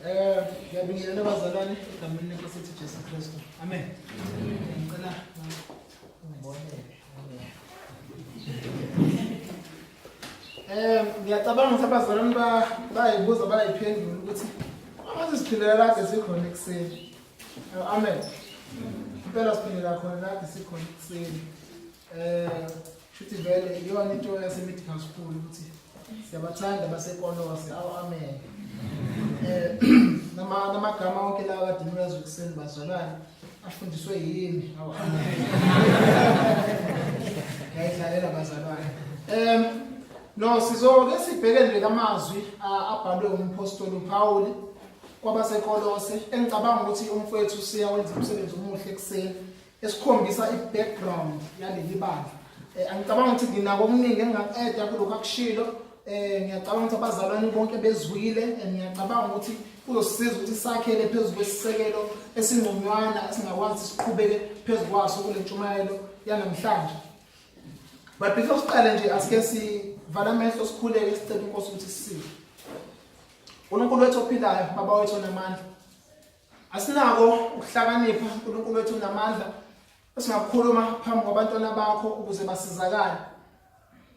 Ngiyabingelela bazalwane egameni lenkosi yethu Jesu Kristu. Amen. Ngicela ungibonele. Amen. Ngiyacabanga ukuthi abazalwane ba bayibuza bayiphendula ukuthi angazi siphilela kade sikhona ekuseni. Amen. Impela siphilela khona kade sikhona ekuseni. Shuthi vele iyona into yase medical school ukuthi siyabathanda baseKolose. Awu amen. Namagama onke lawa kade niwazi ekuseni bazalwane afundiswe yimi. Awu amen. Ngiyayidlalela bazalwane. No sizoke sibheke nje lamazwi abhalwe umpostoli uPaul kwabaseKolose engicabanga ukuthi umfowethu siya wenza umsebenzi omuhle ekuseni esikhombisa i-background yaleli bandla. Angicabanga ukuthi nginako okuningi engingaku-eda kulokhu akushilo. Ngiyacabanga ukuthi abazalwane bonke bezwile and ngiyacabanga ukuthi kuzosisiza ukuthi sakhele phezu kwesisekelo esingconywana esingakwazi siqhubeke phezu kwaso kule ntshumayelo yanamhlanje. But before siqale nje asike sivala amehlo sikhuleke sicele inkosi ukuthi sisize. uNkulunkulu wethu ophilayo, Baba wethu onamandla. Asinako ukuhlakanipha uNkulunkulu wethu unamandla esingakukhuluma phambi kwabantwana bakho ukuze basizakale.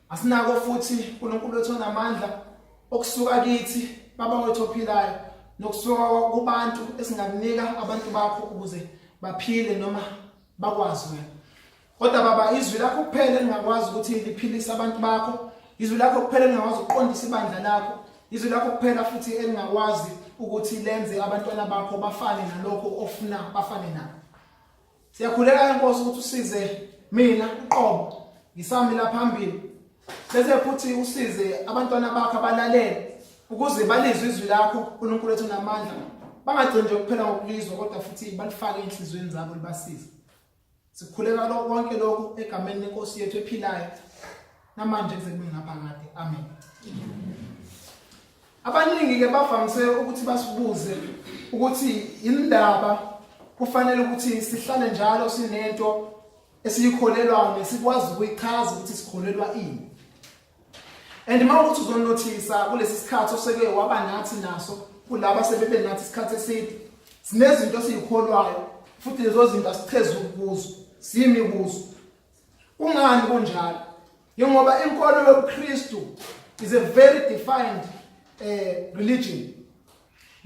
Asinako futhi uNkulunkulu wethu onamandla okusuka kithi Baba wethu ophilayo nokusuka kubantu esingakunika abantu bakho ukuze baphile noma bakwazi wena. Kodwa baba izwi lakho kuphela elingakwazi ukuthi liphilise abantu bakho, izwi lakho kuphela elingakwazi ukuqondisa ibandla lakho, izwi lakho kuphela futhi elingakwazi ukuthi lenze abantwana bakho bafane nalokho ofuna bafane nako. Siyakhuleka inkosi ukuthi usize mina uqobo ngisami la phambili bese futhi usize abantwana bakho abalalele ukuze balizwe izwi lakho uNkulunkulu wethu namandla bangagcini nje kuphela ngokulizwa kodwa futhi balifake enhliziyweni zabo libasize. Sikhuleka lokho konke lokhu egameni lenkosi yethu ephilayo namanje kuze kube ngaphakade. Amen. Abaningi ke bavamise ukuthi basibuze ukuthi indaba kufanele ukuthi sihlale njalo sinento esiyikholelwayo nesikwazi ukuyichaza ukuthi sikholelwa ini. And uma ukuthi uzonothisa kulesi sikhathi oseke waba nathi naso kulaba sebebe nathi isikhathi eside sinezinto esizikholwayo futhi lezo zinto asichezi ukuzo simi kuzo. Kungani kunjalo? Njengoba inkolo yobuKristu is a very defined religion.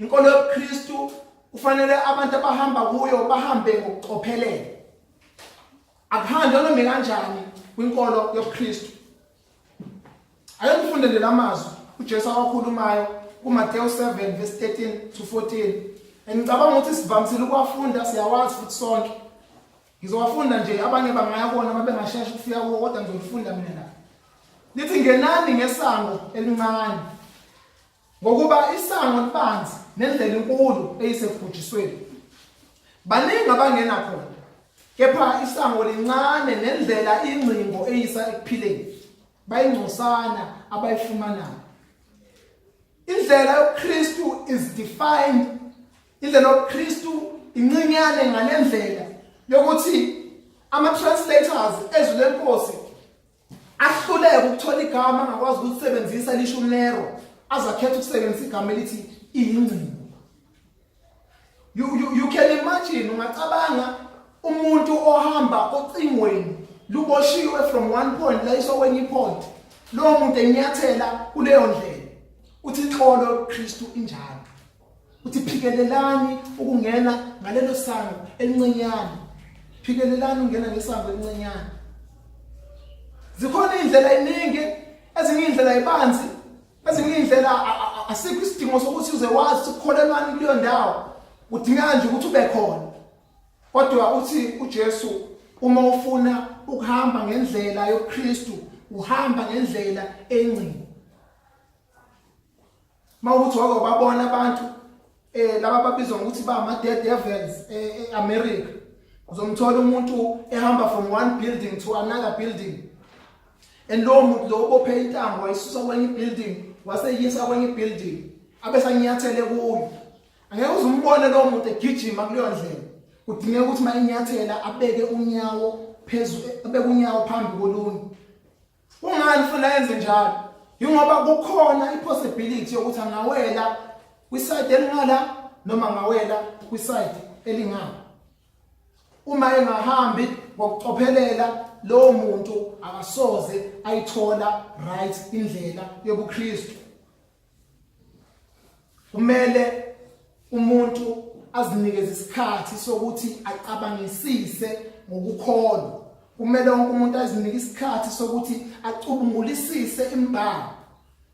Inkolo yobuKristu kufanele abantu abahamba kuyo bahambe ngokucophelela. Akuhanjwa noma kanjani kwinkolo yobuKristu. Ake ngifunde nje lamazwi uJesu awakhulumayo kuMateyu 7 verse 13 to 14. Ngicabanga ukuthi sivamisile ukuwafunda siyawazi futhi sonke. Ngizowafunda nje abanye bangaya kuwona uma bengasheshi ukufika kuwo kodwa ngizolifunda mina la. Lithi ngenani ngesango elincane. Ngokuba isango libanzi nendlela inkulu eyisekubhujisweni. Baningi abangena khona. Kepha isango lincane nendlela ingcingo eyisa ekuphileni. Bayingcosana abayifumanayo. Indlela yobuKristu is defined. Indlela yobuKristu incinyane ngalendlela yokuthi ama translators ezwi lenkosi ahluleke ukuthola igama angakwazi ukulisebenzisa lisho unero azakhetha ukusebenzisa igama elithi iyingcingo. You can imagine, ungacabanga umuntu ohamba ocingweni luboshiwe from one point layiswa kwenye point, lowo muntu enyathela kuleyo ndlela. Uthi inhlolo yobuKristu injalo, uthi phikelelani ukungena ngalelo sango elincinyane, phikelelani ukungena ngesango elincinyane. Zikhona izindlela eziningi, ezinye izindlela ibanzi, ezinye izindlela asikho isidingo sokuthi uze wazi ukuthi kukholelwani kuleyo ndawo, kudingeka nje ukuthi ube khona. Kodwa uthi uJesu uma ufuna ukuhamba ngendlela yobuKristu uhamba ngendlela engcingo. Mawukuthi wake wababona abantu laba ababizwa ngokuthi ba ama daredevils eAmerica, uzomthola umuntu ehamba from one building to another building, and lowo muntu lo ubophe intambo wayisusa kwenye building waseyisa kwenye building abesanyathele kuyo. Angeke uze umbone lowo muntu egijima kuleyo ndlela. Kudingeka ukuthi uma enyathela abeke unyawo phezu, abeke unyawo phambi kolunye. Kungani ufuna yenze njalo? Yingoba kukhona ipossibility yokuthi angawela kwiside elingala noma angawela kwiside elingapha. Uma engahambi ngokucophelela lowo muntu akasoze ayithola right indlela yobuKristu. Kumele umuntu azinikeze isikhathi sokuthi acabangisise ngokukholwa. Kumele wonke umuntu azinike isikhathi sokuthi acubungulisise imibhalo.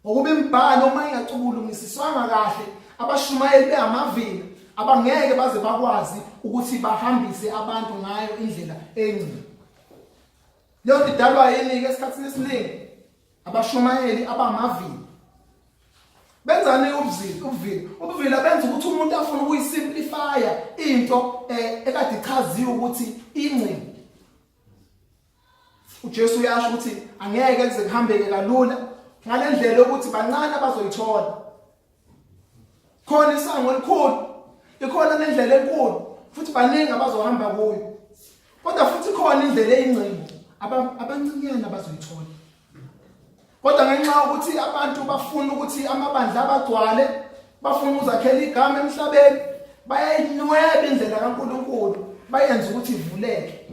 Ngokuba imibhalo uma ingacubulungisiswanga kahle, abashumayeli behamavila abangeke baze bakwazi ukuthi bahambise abantu ngayo indlela engcwele. Leyo nto idalwa yini-ke esikhathini esiningi? Abashumayeli abamavila benzani ubuvila? Ubuvila, ubuvila benza ukuthi umuntu afune ukuyisimplifya into ekade ichaziwe ukuthi ingcini. uJesu uyasho ukuthi angeke kuze kuhambeke kalula ngalendlela yokuthi bancane abazoyithola. Khona isango elikhulu, ikhona nendlela enkulu futhi baningi abazohamba kuyo. Kodwa futhi khona indlela eyingcingo abancinyana abazoyithola. Kodwa ngenxa yokuthi abantu bafuna ukuthi amabandla abagcwale, bafuna ukuzakhela igama emhlabeni, bayayinweba indlela kaNkulunkulu, bayenze ukuthi ivuleke.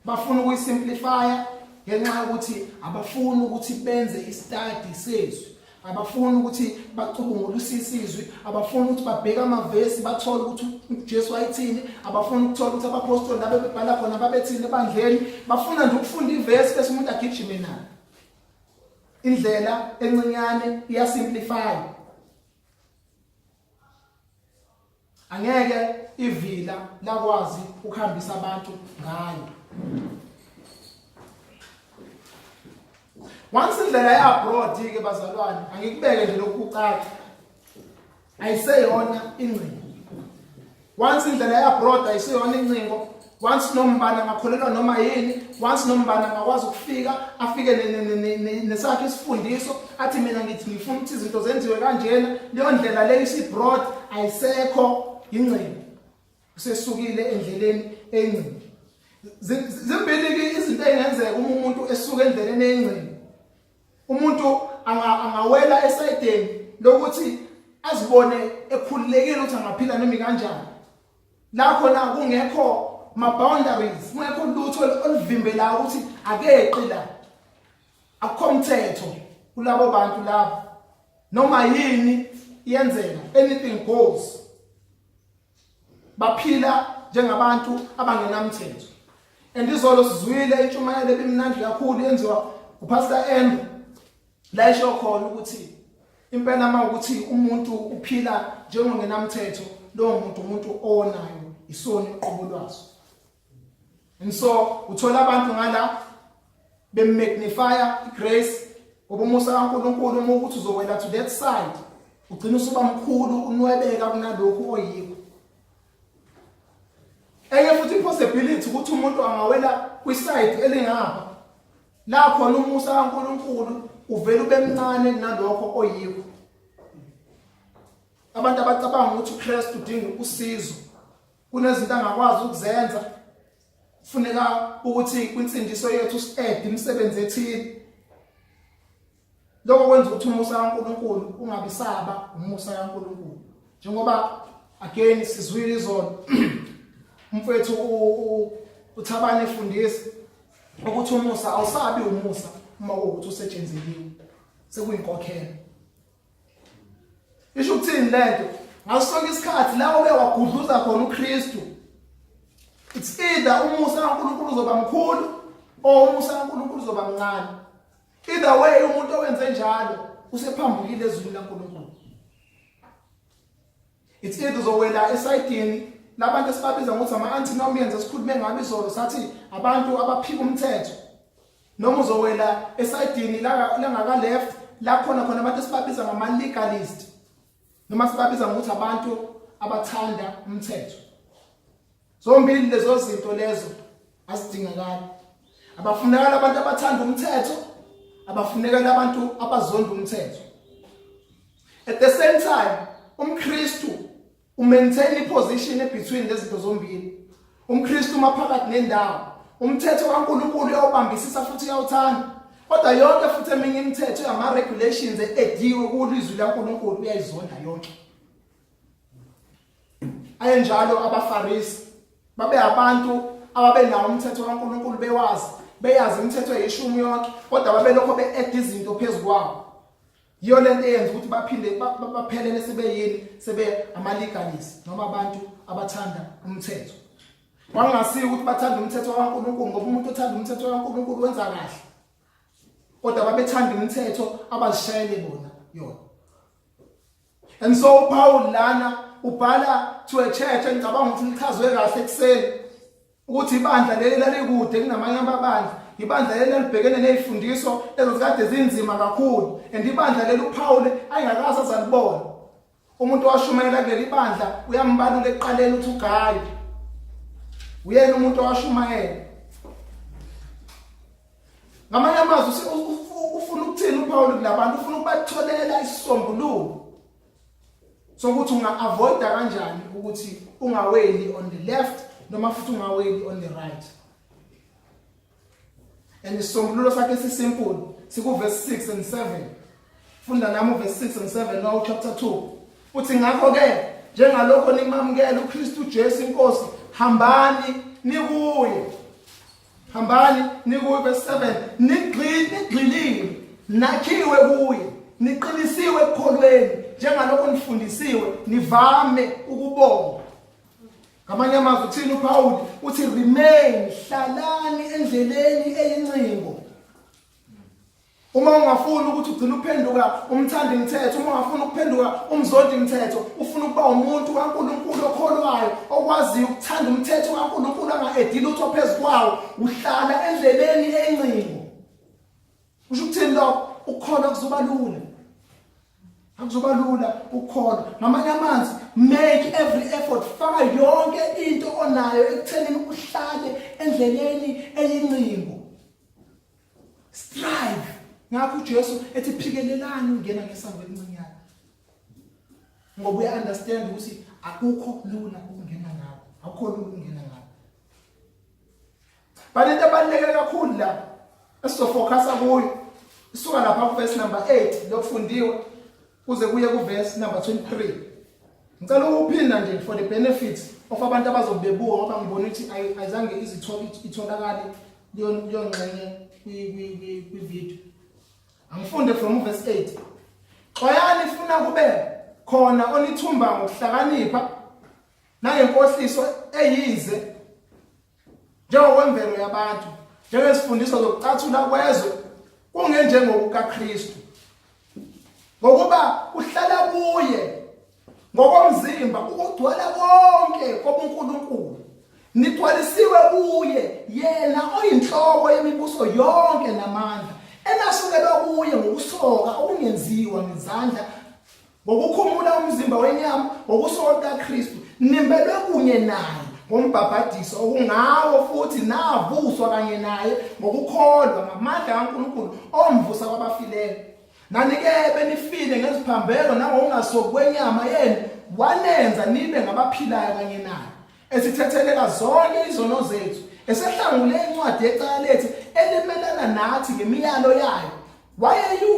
Bafuna ukuyisimplifya ngenxa yokuthi abafuni ukuthi benze istadi sezwi, abafuni ukuthi bacubungulisise izwi, abafuni ukuthi babheke amavesi bathole ukuthi uJesu wayethini, abafuni ukuthola ukuthi abapostoli laba bebhala khona babethini ebandleni. Bafuna nje ukufunda ivesi bese umuntu agijime nayo. Indlela encinyane iyasimplify. Angeke ivila lakwazi ukuhambisa abantu ngayo. Once indlela ya-abroad ke bazalwane, angikubeke nje lokhu kucace, ayiseyona ingcingo. Once indlela ya-abroad ayiseyona ingcingo. Once nombani angakholelwa noma yini, once nombani angakwazi ukufika afike nesakhe isifundiso athi mina ngithi ngifuna ukuthi izinto zenziwe kanjena, leyo ndlela leyo isi-broad, ayisekho ingcingo. Usesukile endleleni engcingo. Zimbili-ke izinto ey'ngenzeka uma umuntu esuka endleleni eyingcingo. Umuntu angawela esayideni lokuthi azibone ekhululekile ukuthi angaphila noma kanjani. La khona kungekho ma-boundaries, kungekho lutho oluvimbelayo ukuthi akeqi la. Akukho mthetho kulabo bantu labo. Noma yini iyenzeka, anything goes. Baphila njengabantu abangenamthetho. And izolo sizwile intshumayelo ebimnandi kakhulu yenziwa uPastor Andrew, la isho khona ukuthi impela uma ukuthi umuntu uphila njengongenamthetho, lowo muntu umuntu owonayo, isoni uqobo lwaso. And so uthola abantu ngala bemagnifya igrace, ngoba umusa kaNkulunkulu uma ukuthi uzowela to that side, ugcina usuba mkhulu, unwebeka kunalokhu oyikho. Enye futhi impossibility ukuthi umuntu angawela kwiside elingapha, la khona umusa kaNkulunkulu uvela ube mncane kunalokho oyikho. Abantu abacabanga ukuthi uKristu udinga usizo, kunezinto angakwazi ukuzenza, kufuneka ukuthi kwinsindiso yethu si-add imisebenzi ethile. Lokho kwenza ukuthi umusa kaNkulunkulu ungabi saba umusa kaNkulunkulu. Njengoba again sizwile izolo umfowethu uThabane efundisa ukuthi umusa awusabi umusa uma kuwukuthi usetshenzeliwe, sekuyinkokhelo. Isho ukuthini lento? Ngaso sonke isikhathi la uke wagudluza khona uKristu, it's either umusa kaNkulunkulu uzoba mkhulu or umusa kaNkulunkulu uzoba mncane. Either way, umuntu owenze njalo usephambukile ezwini laNkulunkulu. It's either uzowela esayidini labantu esibabiza ngokuthi ama-antinomians, esikhulume ngabo izolo sathi abantu abaphika umthetho, noma uzowela esayidini langaka-left la khona khona abantu esibabiza ngama-legalist, noma sibabiza ngokuthi abantu abathanda umthetho. Zombili lezo zinto lezo azidingakali. Abafunekala abantu abathanda umthetho, abafunekala abantu abazonda umthetho. At the same time, umKristu umaintain iposition between lezi zinto zombili. UmKristu uma phakathi nendawo, umthetho kaNkulunkulu uyawubambisisa futhi uyawuthanda. Kodwa yonke futhi eminye imithetho yama regulations ediwe kulizwi laNkulunkulu uyayizonda yonke. Ayenjalo abaFarisi, babe abantu ababenawo umthetho kaNkulunkulu bewazi, beyazi imithetho eyishumi yonke, kodwa babelokho be-add izinto phezu kwawo. Yiyo lento eyenza ukuthi baphinde baphelele sebeyini, sebe ama-legalist noma abantu abathanda umthetho. Kwangasiyo ukuthi bathanda umthetho kaNkulunkulu, ngoba umuntu othanda umthetho kaNkulunkulu wenza kahle, kodwa babethanda imithetho abazishayele bona yona. And so uPaul lana ubhala to a church engicabanga ukuthi lichazwe kahle ekuseni ukuthi ibandla leli lalikude kunamanye amabandla, ibandla leli lalibhekene nezifundiso ezazikade zinzima kakhulu, and ibandla leli uPaul ayengakaze azalibona. Umuntu owashumayela kuleli bandla uyambalula ekuqaleni ukuthi uGayu uyena umuntu owashumayela. Ngamanye amazwi ufuna ukuthini uPaul kulabantu? Ufuna ukubatholela isisombululo sokuthi unga-avoida kanjani ukuthi ungaweli on the left noma futhi ungaweli on the right. And isisombululo sakhe sisimple, sikuverse 6 and 7. Funda nami uverse 6 and 7 no chapter 2. Uthi ngakho ke njengalokho nimamukela uKristu Jesu inkosi, hambani nikuye. Hambani nikuye, verse 7, nigxilile, nakhiwe kuye, niqinisiwe ekukholweni njengalokho nifundisiwe, nivame ukubonga. Ngamanye amazwi uthini uPaul? Uthi remain, hlalani endleleni eyincingo. Uma ungafuni ukuthi ugcine uphenduka umthandi mthetho, uma ungafuni ukuphenduka umzondi mthetho, ufuna ukuba umuntu kaNkulunkulu okholwayo, okwaziyo ukuthanda umthetho kaNkulunkulu anga-edi lutho phezu kwawo, uhlala endleleni eyincingo. Kusho ukuthini lokho? Ukukholwa kuzoba lula. Akuzoba lula ukukholwa. Ngamanye amanzi, make every effort, faka yonke into onayo ekuthenini uhlale endleleni eyincingo. Strive. Ngakho uJesu ethi phikelelani ungena ngesango elincinyane. Ngoba uya understand ukuthi akukho lula ukungena ngakho. Akukho lula ukungena ngakho. But into ebaluleke kakhulu la esizofocusa kuyo isuka lapha ku verse number 8 lokufundiwe kuze kuye ku verse number 23. Ngicela ukuphinda nje for the benefit of abantu abazobebuka, ngoba ngibona ukuthi ayizange itholakale leyo ngxenye kwi video. Angifunde from verse 8. Xwayani funa kube khona onithumba ngokuhlakanipha nangenkohliso eyize njengokwemvelo yabantu, njengezifundiso zokucathula kwezwe, kungenjengokukaKristu, ngokuba kuhlala kuye ngokomzimba ukugcwala konke kobuNkulunkulu, nigcwalisiwe kuye yena oyinhloko yemibuso yonke namandla, enasukelwa kuye ngokusoka okungenziwa ngezandla, ngokukhumula umzimba wenyama ngokusoka kukaKristu, nimbelwe kunye naye ngombhabhadiso okungawo futhi navuswa kanye naye ngokukholwa ngamandla kaNkulunkulu omvusa kwabafileyo. Nani-ke benifile ngeziphambeko nangokungasoki kwenyama yenu, wanenza nibe ngabaphilayo kanye naye, esithethelela zonke izono zethu, esehlangule incwadi yecala lethu elimelana nathi ngemiyalo yayo,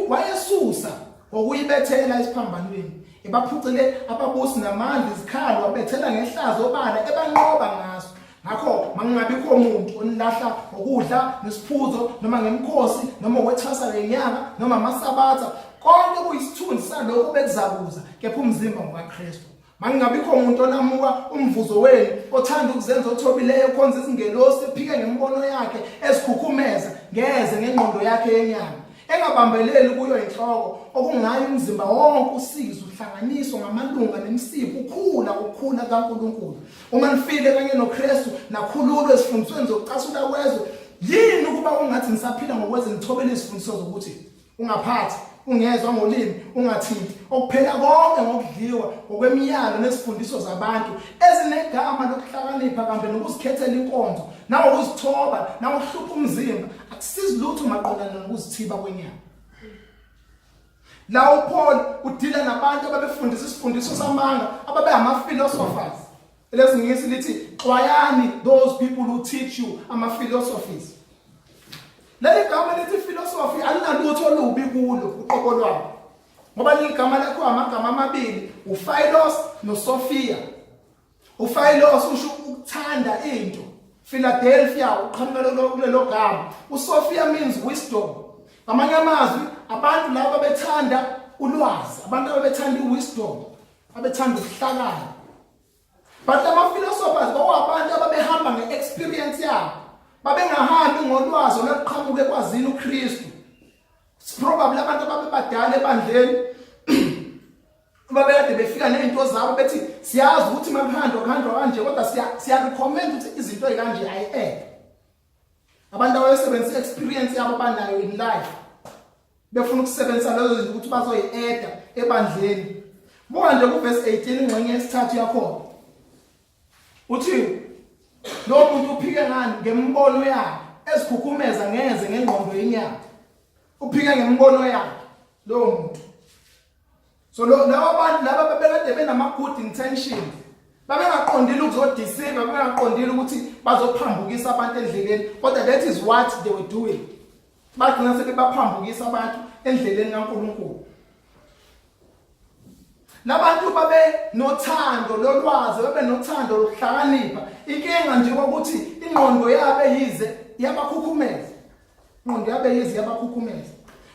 wayesusa ngokuyibethela esiphambanweni, ebaphucile ababusi namandla izikhali, wabethela ngehlazo obala, ebanqoba ngaso. Ngakho makungabikho muntu onilahla ngokudla nesiphuzo noma ngemikhosi noma ukwethwasa ngenyanga noma amasabatha, konke kuyisithunzi salokho bekuzakuza, kepha umzimba ngokaKristu. Makungabikho muntu onamuka umvuzo wenu, othanda ukuzenza othobileyo, okhonza izingelosi, ephike ngemibono yakhe, ezikhukhumeza ngeze ngengqondo yakhe yenyama, engabambeleli kuyo inhloko, okungayo umzimba wonke usizo uhlanganiswa ngamalunga nemisipha ukhula ukukhula kaNkulunkulu. Uma nifile kanye noKristu, nakhululwa ezifundisweni zokucasula kwezwe, yini ukuba ungathi nisaphila ngokweze nithobele izifundiso zokuthi ungaphathi, ungezwa ngolimi, ungathinti, okuphela konke ngokudliwa ngokwemiyalo nezifundiso zabantu ezinegama lokuhlakanipha kambe nokuzikhethela inkonzo nangokuzithoba nangokuhlupha umzimba, akusizi lutho maqondana nokuzithiba kwenyama. La uPaul udila nabantu ababefundisa isifundiso samanga, ababe ama-philosophers. Elesingisi lithi xwayani those people who teach you ama-philosophies. Leli gama lithi philosophy alinalutho olubi kulo uqobo lwalo, ngoba leli gama lakhiwa amagama amabili, uPhilos noSophia. Ufayilo usho ukuthanda into. Philadelphia uqhamuka kulelo gama. USophia means wisdom. Ngamanye amazwi abantu laba bethanda ulwazi, abantu ababethanda iwisdom, abethanda ubuhlakani. But ama-philosophers kwakuwabantu ababehamba nge-experience yabo. Babengahambi ngolwazi oluqhamuka ekwazini uKristu. It's probably abantu ababebadala ebandleni babekade befika nezinto zabo bethi siyazi ukuthi makuhanjwa kuhanjwa kanje kodwa siya recommend ukuthi izinto ezikanje ayi-add. Abantu ababesebenzisa experience yabo banayo in life befuna ukusebenzisa lezo zinto ukuthi bazoyi-eda ebandleni. Buka nje kuverse 18 ingxenye yesithathu yakhona. Uthi lo muntu uphike ngani ngembono yakhe ezikhukhumeza ngeze ngengqondo yenyama. Uphike ngembono yakhe lowo muntu. So lo laba bantu laba babekade benama good intentions. Babengaqondile ukuzodeceive, babengaqondile ukuthi bazophambukisa abantu endleleni. Kodwa that is what they were doing. Bagcina sebebaphambukisa abantu endleleni kaNkulunkulu. Labantu babe nothando lolwazi, babe nothando lokuhlakanipha. Inkinga nje ukuthi ingqondo yabo eyize iyabakhukhumeza. Ingqondo yabo eyize iyabakhukhumeza.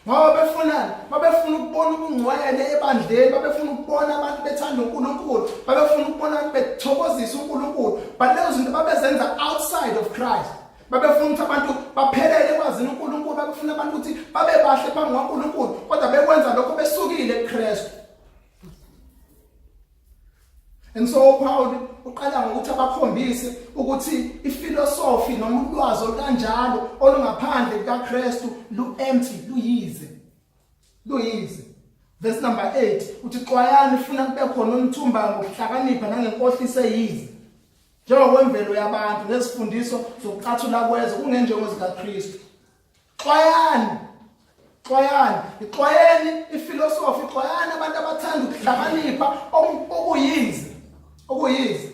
Ngoba befunani? Babefuna ukubona ubungcwele ebandleni, babefuna ukubona abantu bethanda uNkulunkulu, babefuna ukubona abantu bethokozisa uNkulunkulu. But lezo zinto babezenza outside of Christ. Babefuna ukuthi abantu baphelele ekwazini uNkulunkulu, babefuna abantu ukuthi babe bahle phambi kwaNkulunkulu, kodwa bekwenza lokho besukile kuKristu. And so uPaul uqala ngokuthi abakhombise ukuthi ifilosofi noma ulwazi olukanjalo olungaphandle kukaKristu lu-empty, luyize. Luyize. Verse number 8 uthi xwayani funa kube khona onithumbayo ngokuhlakanipha nangenkohliso eyize. Njengokwemvelo yabantu nezifundiso zokucathula kwezwe kungenjongo zikaKristu. Xwayani. Xwayani, ixwayeni ifilosofi, xwayani abantu abathanda ukuhlakanipha okuyize. Okuyize.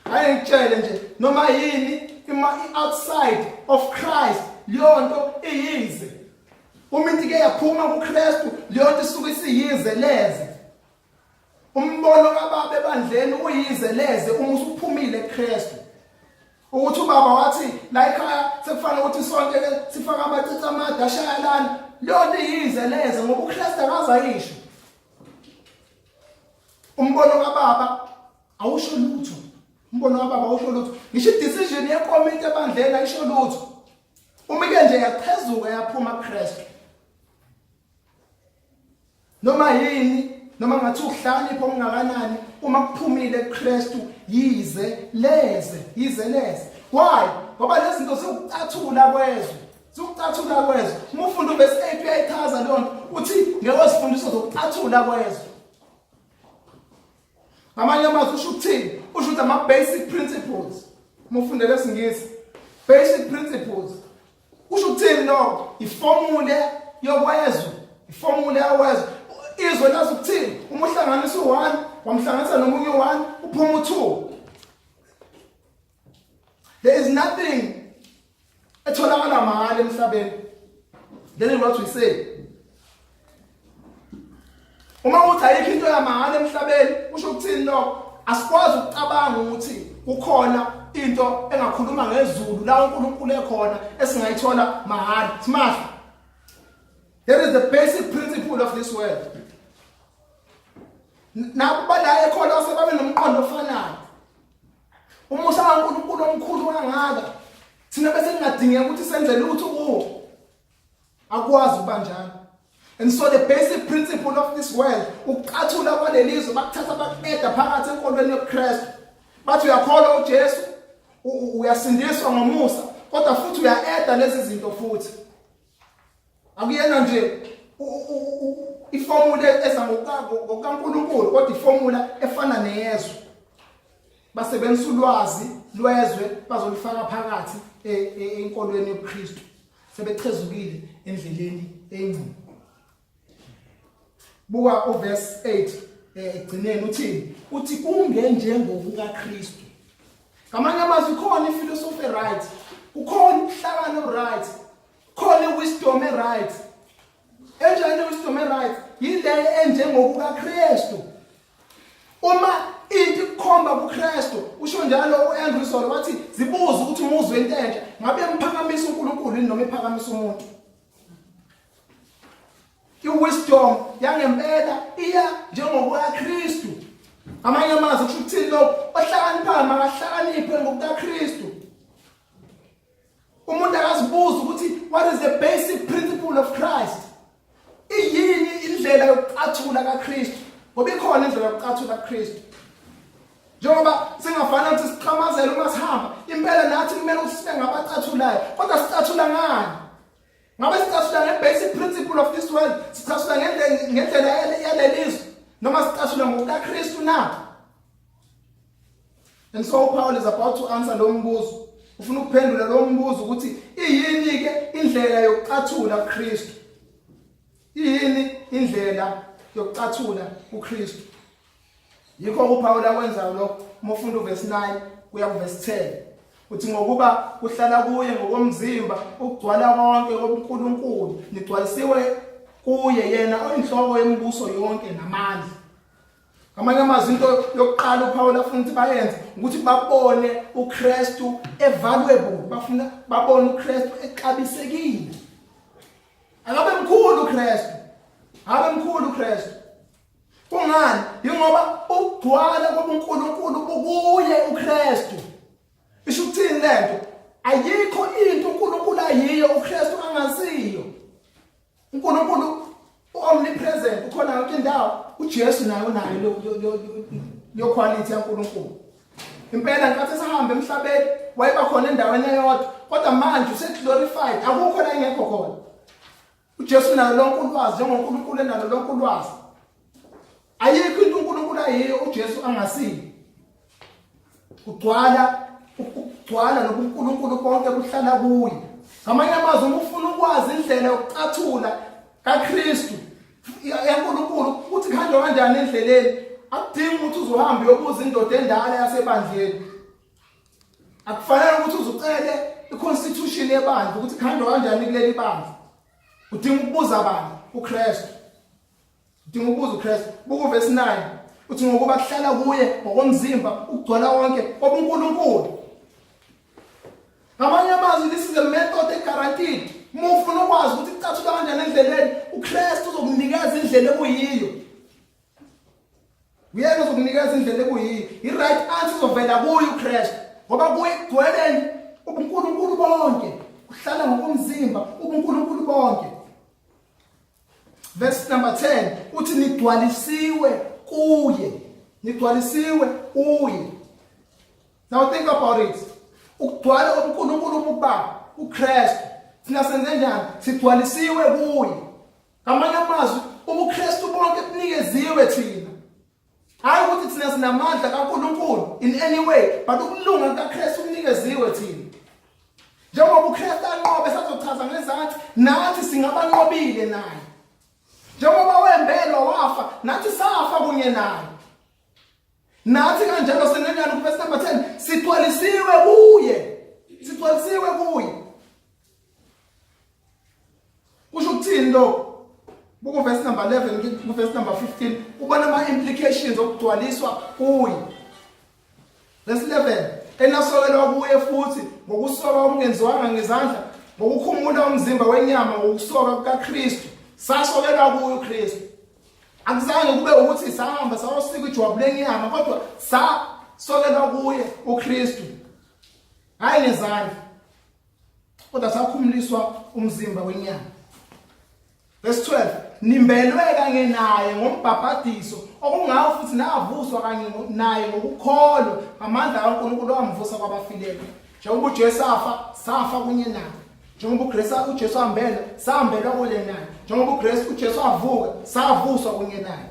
Ake ngitshele nje noma yini ima outside of Christ leyo nto iyize. Uma into ike yaphuma kuKristu leyo nto isuke isiyize leze. Umbono kababa ebandleni uyize leze uma usuphumile kuKristu. Ukuthi ubaba wathi la ekhaya sekufanele ukuthi sonke ke sifake amacici amade ashaya lana. Leyo nto iyize leze ngoba uKristu akaze ayisho. Umbono kababa awusho lutho. Umbono kababa awusho lutho. Ngisho i-decision yekomiti ebandleni ayisho lutho. Uma ike nje yachezuka yaphuma kuKristu. Noma yini noma ngathi ukuhlakanipha okungakanani uma kuphumile kuKristu yize leze yize leze why ngoba lezi zinto ziwukucathula kwezwe ziwukucathula kwezwe uma ufunda uvesi 8 uyayichaza leyo nto uthi ngekwezifundiso zokucathula kwezwe ngamanye amazwi usho ukuthini usho ukuthi ama-basic principles uma ufundele esingisi basic principles Kusho ukuthini lokho? Ifomula yokwezwe, ifomula yokwezwe. Izwe lazi ukuthini? Uma uhlanganisa u-1, wamhlanganisa nomunye u-1, uphuma u-2. There is nothing etholakala mahhala emhlabeni. That is what we say. Uma uthi ayikho into yamahhala emhlabeni, usho ukuthini lokho? Asikwazi ukucabanga ukuthi kukhona into engakhuluma ngezulu la uNkulunkulu ekhona esingayithola mahhala. Simahla. That is the basic principle of this world. Nabo bala eKholose babe nomqondo ofanayo. Umusa kaNkulunkulu omkhulu kangaka. Thina bese kungadingeka ukuthi senze lutho kuwo. Akwazi ukuba njalo. And so the basic principle of this world ukucathula kwalelizwe bakuthatha bakuqeda phakathi enkolweni yobuKristu. Bathi uyakholwa uJesu, uyasindiswa ngomusa, kodwa futhi uya-eda lezi zinto futhi. Akuyena nje ifomula eza ngokukaNkulunkulu kodwa ifomula efana neyezwe. Basebenzisa ulwazi lwezwe bazolifaka phakathi e, e, enkolweni yobuKristu. Sebechezukile endleleni engcini. Buka uverse 8 ekugcineni uthini? Uthi kungenjengokukaKristu. Ngamanye amazwi khona iphilosophy right, kukhona ubuhlakani right, khona iwisdom right. Enjani iwisdom right? Yile enjengokukaKristu. Uma into Ikukhomba kuKristu. Usho njalo uAndrew Solo wathi zibuze ukuthi umuzwe into entsha ngabe emphakamisa uNkulunkulu yini noma iphakamisa umuntu. Iwisdom yangempela iya njengokukaKristu. Amanye amazwi kusho ukuthini lokho? Ohlakaniphayo makahlakaniphe ngokukaKristu. Umuntu akazibuza ukuthi what is the basic principle of Christ? Iyini indlela yokucathula kaKristu? Ngoba ikhona indlela yokucathula kaKristu. Njengoba singafana ukuthi siqhamazele uma sihamba, impela nathi kumele ukuthi sibe ngabacathulayo. Kodwa sicathula ngani? Ngabe sicathula nge-basic principle of this world? Sicathula ngendlela yalelizwe noma sicathula ngokukaKristu na? And so Paul is about to answer lo mbuzo. Ufuna ukuphendula lo mbuzo ukuthi iyini ke indlela yokucathula kuKristu? Iyini indlela yokucathula kuKristu? Yikho uPaul akwenzayo lokho uma ufunda uverse 9 kuya kuverse 10. Uthi ngokuba kuhlala kuye ngokomzimba ukugcwala konke kobuNkulunkulu nigcwalisiwe kuye yena oyinhloko yemibuso yonke namandla. Ngamanye amazwi into yokuqala uPaul afuna ukuthi bayenze ukuthi babone uKristu evaluable, bafuna babone uKristu exabisekile. Akabe mkhulu uKristu. Akabe mkhulu uKristu. Kungani? Yingoba ukugcwala kobuNkulunkulu bukuye uKristu. Isho ukuthini lento? Ayikho into uNkulunkulu ayiyo uKristu angasiyo. uNkulunkulu u-omnipresent ukhona yonke indawo uJesu naye unayo leyo quality yaNkulunkulu impela ngenkathi esahamba emhlabeni wayeba khona endaweni eyodwa kodwa manje useglorified akukho la engekho khona uJesu unalo lonke ulwazi njengoNkulunkulu enalo lonke ulwazi ayikho into uNkulunkulu ayiyo uJesu angasiyo Kugcwala ukugcwala nobuNkulunkulu konke kuhlala kuye. Ngamanye amazwi uma ufuna ukwazi indlela yokucathula kaKristu yaNkulunkulu ukuthi kuhanjwa kanjani endleleni akudingi ukuthi uzohamba uyobuza indoda endala yasebandleni. Akufanele ukuthi uzucele iconstitution yebandla ukuthi kuhanjwa kanjani kuleli bandla. Udinga ukubuza bani? uKristu. Udinga ukubuza uKristu. Buka uverse 9. Uthi ngokuba kuhlala kuye ngokomzimba ukugcwala konke kobuNkulunkulu. Ngamanye amazwi this is a method eguaranteed. Uma ufuna ukwazi ukuthi kucathula kanjani endleleni, uKristu uzokunikeza indlela ekuyiyo. Uyena uzokunikeza indlela ekuyiyo. I-right answer izovela kuye uKristu. Ngoba kuye kugcwele ubuNkulunkulu bonke. Kuhlala ngokomzimba ubuNkulunkulu bonke. Verse number 10 uthi nigcwalisiwe kuye. Nigcwalisiwe kuye. Now think about it. Ukugcwala kobuNkulunkulu bukuba uKristu. Thina senze njani? Sigcwalisiwe kuye. Ngamanye amazwi ubuKristu bonke bunikeziwe thina. Hayi ukuthi thina sinamandla kaNkulunkulu in any way, but ukulunga kukaKristu kunikeziwe thina. Njengoba uKristu anqobe sazochaza ngezansi, nathi singabanqobile naye. Njengoba wembelwa wafa, nathi safa kunye naye. Nathi kanjalo senenjani kuverse number 10 sigcwalisiwe kuye. Sigcwalisiwe kuye. Kusho ukuthini lokho? Buka verse number 11 ku verse number 15 ubona ama implications okugcwaliswa kuye. Verse 11 enasokelwa kuye futhi ngokusoka okungenziwanga ngezandla ngokukhumula umzimba wenyama ngokusoka kukaKristu sasokelwa kuye uKristu akuzange kube ukuthi sahamba sayosika ijwabu lenyama kodwa sasokelwa kuye uKristu hayi ngezandla kodwa sakhumuliswa umzimba wenyama verse 12 nimbelwe kanye naye ngombhabhadiso okungawo futhi navuswa kanye naye ngokukholwa ngamandla kaNkulunkulu owamvusa kwabafileyo njengoba uJesu afa safa kunye naye njengoba uGrace uJesu ambelwa sambelwa kunye naye njengoba uGrace uJesu avuka savuswa kunye naye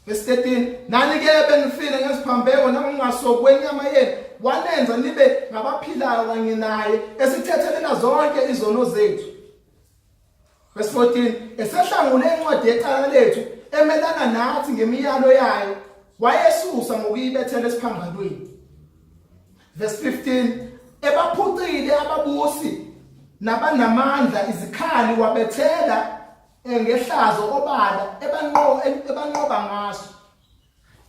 Verse 13 nani ke benifile ngeziphambeko nangokungasokwenyama yenu wanenza nibe ngabaphilayo kanye naye esithethelela zonke izono zethu Verse 14 esehlangule incwadi yecala lethu emelana nathi ngemiyalo yayo wayesusa ngokuyibethela esiphambanweni Verse 15 ebaphucile ababusi nabanamandla izikhali wabethela ngehlazo obala ebanqoba ngaso.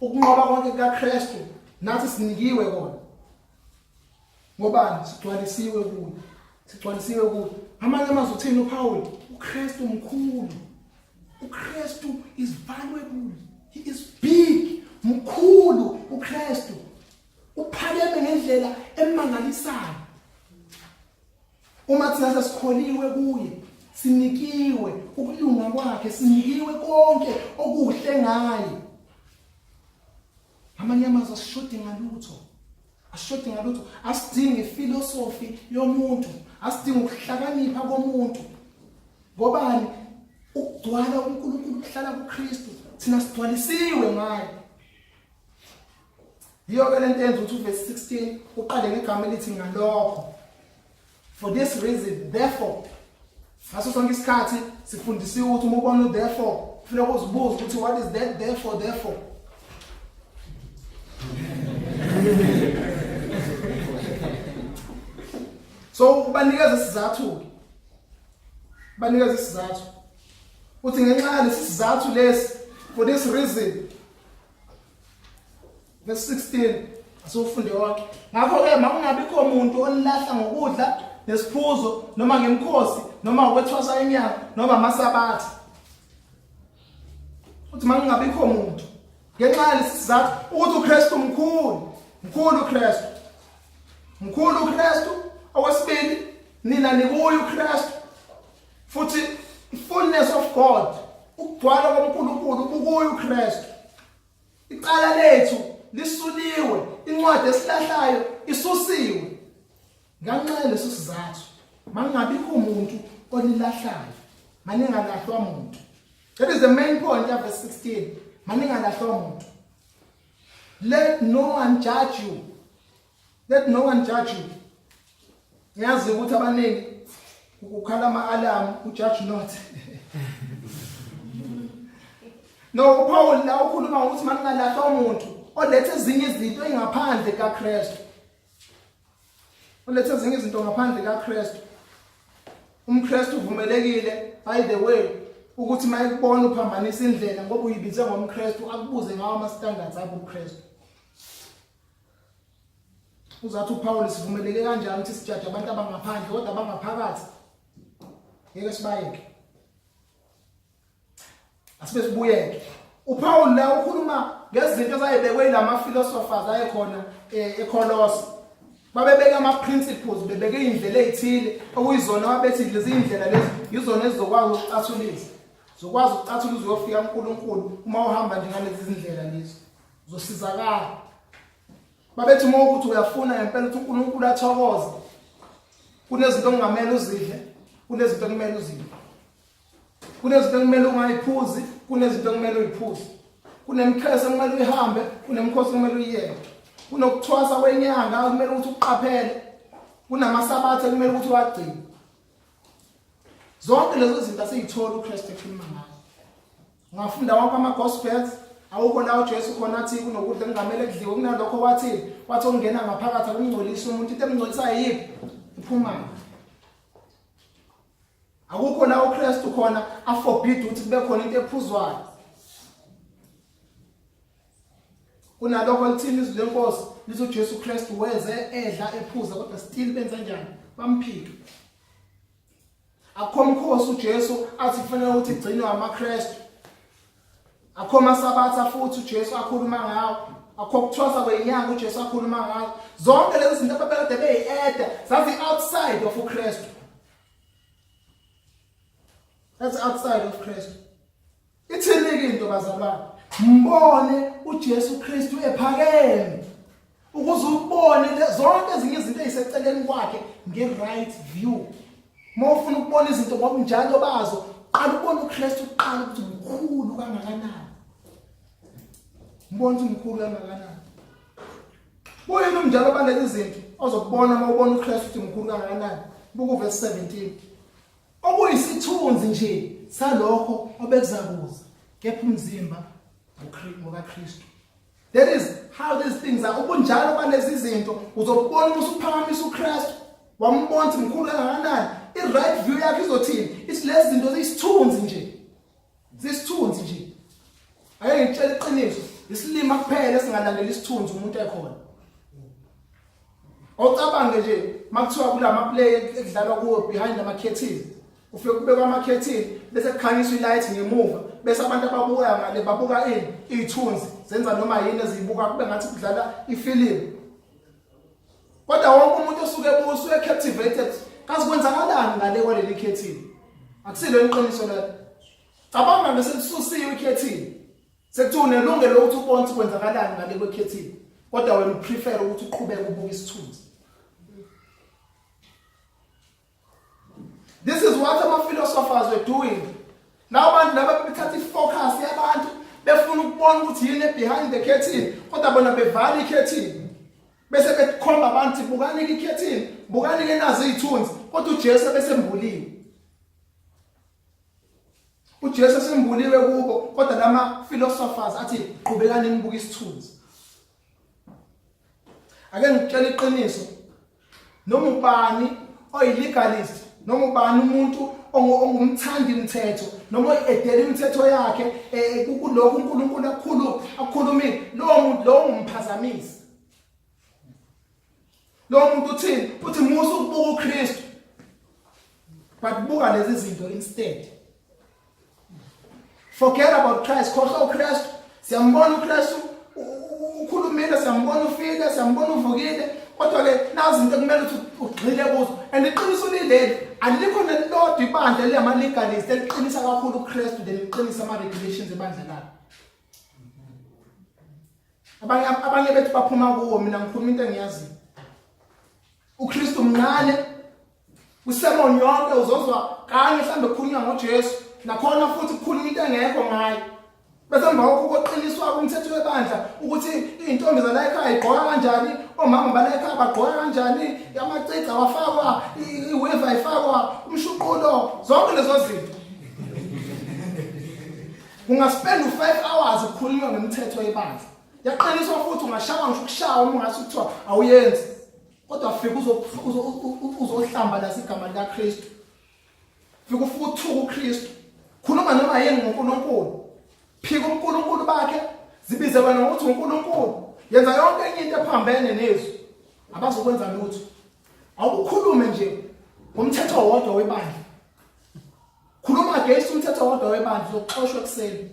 Ukunqoba konke kukaKristu nathi sinikiwe kona. Ngobani? Sigcwalisiwe kuye. Sigcwalisiwe kuye. Amanye amazwi uthini uPaul? UKristu mkhulu. UKristu is valuable. He is big. Mkhulu uKristu. Uphakeme ngendlela emangalisayo. Uma thina sesikholiwe kuye, sinikiwe ukulunga kwakhe, sinikiwe konke okuhle ngaye. Amanye amazwi asishodi ngalutho. Asishodi ngalutho, asidingi ifilosofi yomuntu, asidingi ukuhlakanipha komuntu. Ngobani? Ukugcwala uNkulunkulu kuhlala kuKristu. Thina sigcwalisiwe ngaye. Yiyo ke lento yenza ukuthi uverse 16 uqale ngegama elithi ngalokho. For this reason, therefore, ngaso sonke isikhathi sifundisiwe ukuthi uma ubona u-therefore kufuneka uzibuze ukuthi what is that therefore therefore. So ubanikeza isizathu-ke, banikeza isizathu uthi ngenxa yalesi sizathu lesi, for this reason. Verse 16 asiwufunde wonke. Ngakho-ke makungabikho muntu onilahla ngokudla nesiphuzo noma ngemikhosi noma ukwethwasa inyanga noma amasabatha. Uthi makungabikho muntu ngenxa yalesi sizathu ukuthi uKristu mkhulu, mkhulu uKristu. Mkhulu uKristu. Okwesibili, nina nikuye uKristu. Futhi fullness of God, ukugcwala koNkulunkulu kukuye uKristu. Icala lethu lisuliwe, incwadi esilahlayo isusiwe. Nganxa yaleso sizathu, mangingabikho umuntu onilahlayo, maningalahlwa muntu. That is the main point of verse 16. Maningalahlwa muntu. Let no one judge you. Let no one judge you. Ngiyazi ukuthi abaningi ukukhala ama-alarm ujudge not. No, uPaul la ukhuluma ngokuthi maningalahlwa umuntu olethe ezinye izinto engaphandle kaKristu. Olethe ezinye izinto ngaphandle kaKristu. UmKristu uvumelekile by the way ukuthi mayekubona uphambanisa indlela ngoba uyibize ngomKristu akubuze ngawo ama standards abo ubuKristu. Uzathi uPaul sivumeleke kanjani ukuthi sijaje abantu abangaphandle kodwa abangaphakathi ngeke sibayeke. Asibe sibuyeke. UPaul la ukhuluma ngezinto ezayibekwe yilama philosophers ayekhona eh, eColossi. Babebeka ama principles, bebeke indlela ezithile okuyizona babethi lezi indlela lezi yizona ezizokwazi ukucathulisa. Zokwazi ukucathula uzuyofika kuNkulunkulu uma uhamba nje ngalezi zindlela lezi. Uzosizakala. Babethi uma ukuthi uyafuna ngempela ukuthi uNkulunkulu athokoze, kunezinto okungamele uzidle, kunezinto okumele uzidle. Kunezinto ekumele ungayiphuzi, kunezinto ekumele uyiphuze. Kunemikhosi ekumele uyihambe, kunemikhosi ekumele uyiyeke. Kunokuthwasa kwenyanga okumele ukuthi ukuqaphele. Kunamasabatha ekumele ukuthi uwagcine. Zonke lezo zinto asiyithola uKristu ekhuluma ngazo. Ungafunda wonke ama-gospels awukho la uJesu khona athi kunokudla ekungamele kudliwe kunalokho wathi wathi okungena ngaphakathi akumngcolisi umuntu into emngcolisayo yiphi iphumayo Akukho la uKristu khona aforbid ukuthi kube khona into ephuzwayo. Kunalokho lithini izwi lenkosi lithi uJesu Kristu weze edla ephuza kodwa still benza njani? Bamphika. Akukho mkhosi uJesu athi kufanele ukuthi igcinwe amaKristu. Akukho masabatha futhi uJesu akhuluma ngawo. Akukho kuthwasa kwenyanga uJesu akhuluma ngazo. Zonke lezi zinto ababekade beyi-eda zazi outside of uKristu. That's outside of Christ. Ithini-ke into bazalwane? Mbone uJesu Kristu ephakeme. Ukuze ubone zonke ezinye izinto eziseceleni kwakhe nge-right view. Uma ufuna ukubona izinto ngobunjalo bazo, qala ubone uKristu kuqala ukuthi mkhulu kangakanani. Mbone ukuthi mkhulu kangakanani. Kuyini umnjalo balezi zinto ozokubona uma ubona uKristu ukuthi mkhulu kangakanani? Buka uverse 17. Okuyisithunzi nje salokho obekuzakuza, kepha umzimba ngokaKristu. That is how these things are. Ubunjalo balezi zinto uzokubona uma usuphakamisa uKristu. Wambona ukuthi mkhulu kangakanani. I-right view yakhe izothini? Ithi lezi zinto ziyisithunzi nje. Sisithunzi nje. Ake ngitshele iqiniso, isilima kuphela esingalandela isithunzi umuntu ekhona. Ocabange nje makuthiwa kulama play ekudlalwa kuwo behind ama curtain. Ufike kubekwa ama curtain bese kukhanyiswa ilight ngemuva bese abantu ababuka ngale babuka ini izithunzi zenza noma yini eziyibuka kube ngathi kudlala ifilimu. Kodwa wonke umuntu osuke ebuka usuke captivated kazi kwenzakalani ngale kwaleli curtain. Akusilo iqiniso lelo. Cabanga bese lisusiwe ikhethini. Sekuthiwa unelungelo lokuthi ubone ukuthi kwenzakalani ngale kwekhethini. Kodwa wena uprefer ukuthi uqhubeke ubuke isithunzi. This is what ama philosophers were doing. Lawo bantu laba bethatha ifocus yabantu befuna ukubona ukuthi yini behind the curtain kodwa bona bevala ikhethini. Bese bekhomba abantu bukani ikhethini, bukani ke nazi izithunzi kodwa uJesu besembuliwe. uJesu esembuliwe kubo kodwa lama philosophers athi qhubekani nibuke isithunzi ake ngikutshela iqiniso noma ubani oyilegalist noma ubani umuntu ongumthandi mthetho noma oyedela imithetho yakhe eh, kulokhu uNkulunkulu akukhulu akukhulumile lowo muntu lowo ngumphazamisi Lo muntu uthini? Uthi musa ukubuka uKristu. But buka lezi zinto instead. Forget about Christ, khohlwa uKristu. Siyambona uKristu ukhulumile, siyambona ufile, siyambona uvukile. Kodwa ke nazi izinto ekumele ukuthi ugxile kuzo. And iqiniso lileli, alikho nelilodwa ibandla eliyama legalist eliqinisa kakhulu uKristu than liqinisa ama regulations ebandla lalo. Abanye abanye bethu baphuma kuwo mina ngikhuluma into engiyaziyo. uKristu mncane kusermon yonke uzozwa kanye mhlambe kukhulunywa ngoJesu nakhona futhi kukhulunywa into engekho ngaye. Bese emva kokho koqiniswa umthetho webandla ukuthi izintombi zala ekhaya igqoka kanjani, omama bala ekhaya bagqoka kanjani, amacici awafakwa, iweave ayifakwa, umshuqulo, zonke lezo zinto. Ungaspend u5 hours ukhulunywa ngemithetho yebandla. Yaqiniswa futhi ungashawa ngisho ukushawa uma ungase kuthiwa awuyenzi. Kodwa fika uzohlamba la igama likaKristu. Fika ufike uthuka uKristu. Khuluma noma yini ngoNkulunkulu. Phika uNkulunkulu bakhe, zibize wena ngokuthi uNkulunkulu. Yenza yonke enye into ephambene nezwi. Abazokwenza lutho. Awukhulume nje ngomthetho wodwa webandla. Khuluma against umthetho wodwa webandla uzoxoshwa ekuseni.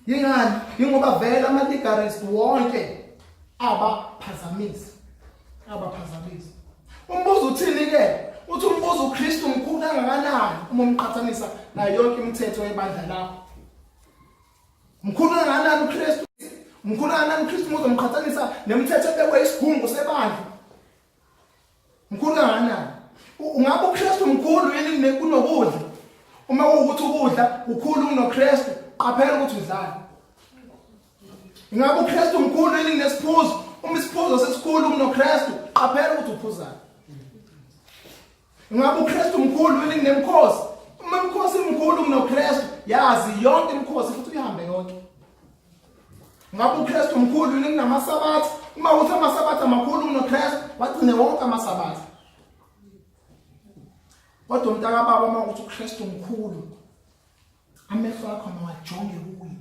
Yingani? Yingoba vele ama legalist wonke abaphazamisi. Abaphazamisi. Umbuzo uthini ke? Uthi umbuzo uKristu mkhulu kangakanani uma umqhathanisa nayo yonke imithetho yebandla lakho? Mkhulu kangakanani uKristu? Mkhulu kangakanani uKristu uma uzomqhathanisa nemithetho ebekwe isigungu sebandla? Mkhulu kangakanani? Ungabe uKristu mkhulu yini kunokudla? Uma kuwukuthi ukudla kukhulu kunoKristu, qaphela ukuthi udlani. Ingabe uKristu mkhulu yini kunesiphuzo? Uma isiphuzo sesikhulu kunoKristu, qaphela ukuthi uphuzani. Ingabe uKristu mkhulu yini kunemkhosi? Uma imikhosi imkhulu kunoKristu, yazi yonke imikhosi futhi uyihambe yonke. Ngabe uKristu mkhulu yini kunamaSabatha? Uma uthi amaSabatha makhulu kunoKristu, wagcine wonke amaSabatha. Kodwa umntakababa uma uthi uKristu mkhulu, amehlo akho mawajonge kuye.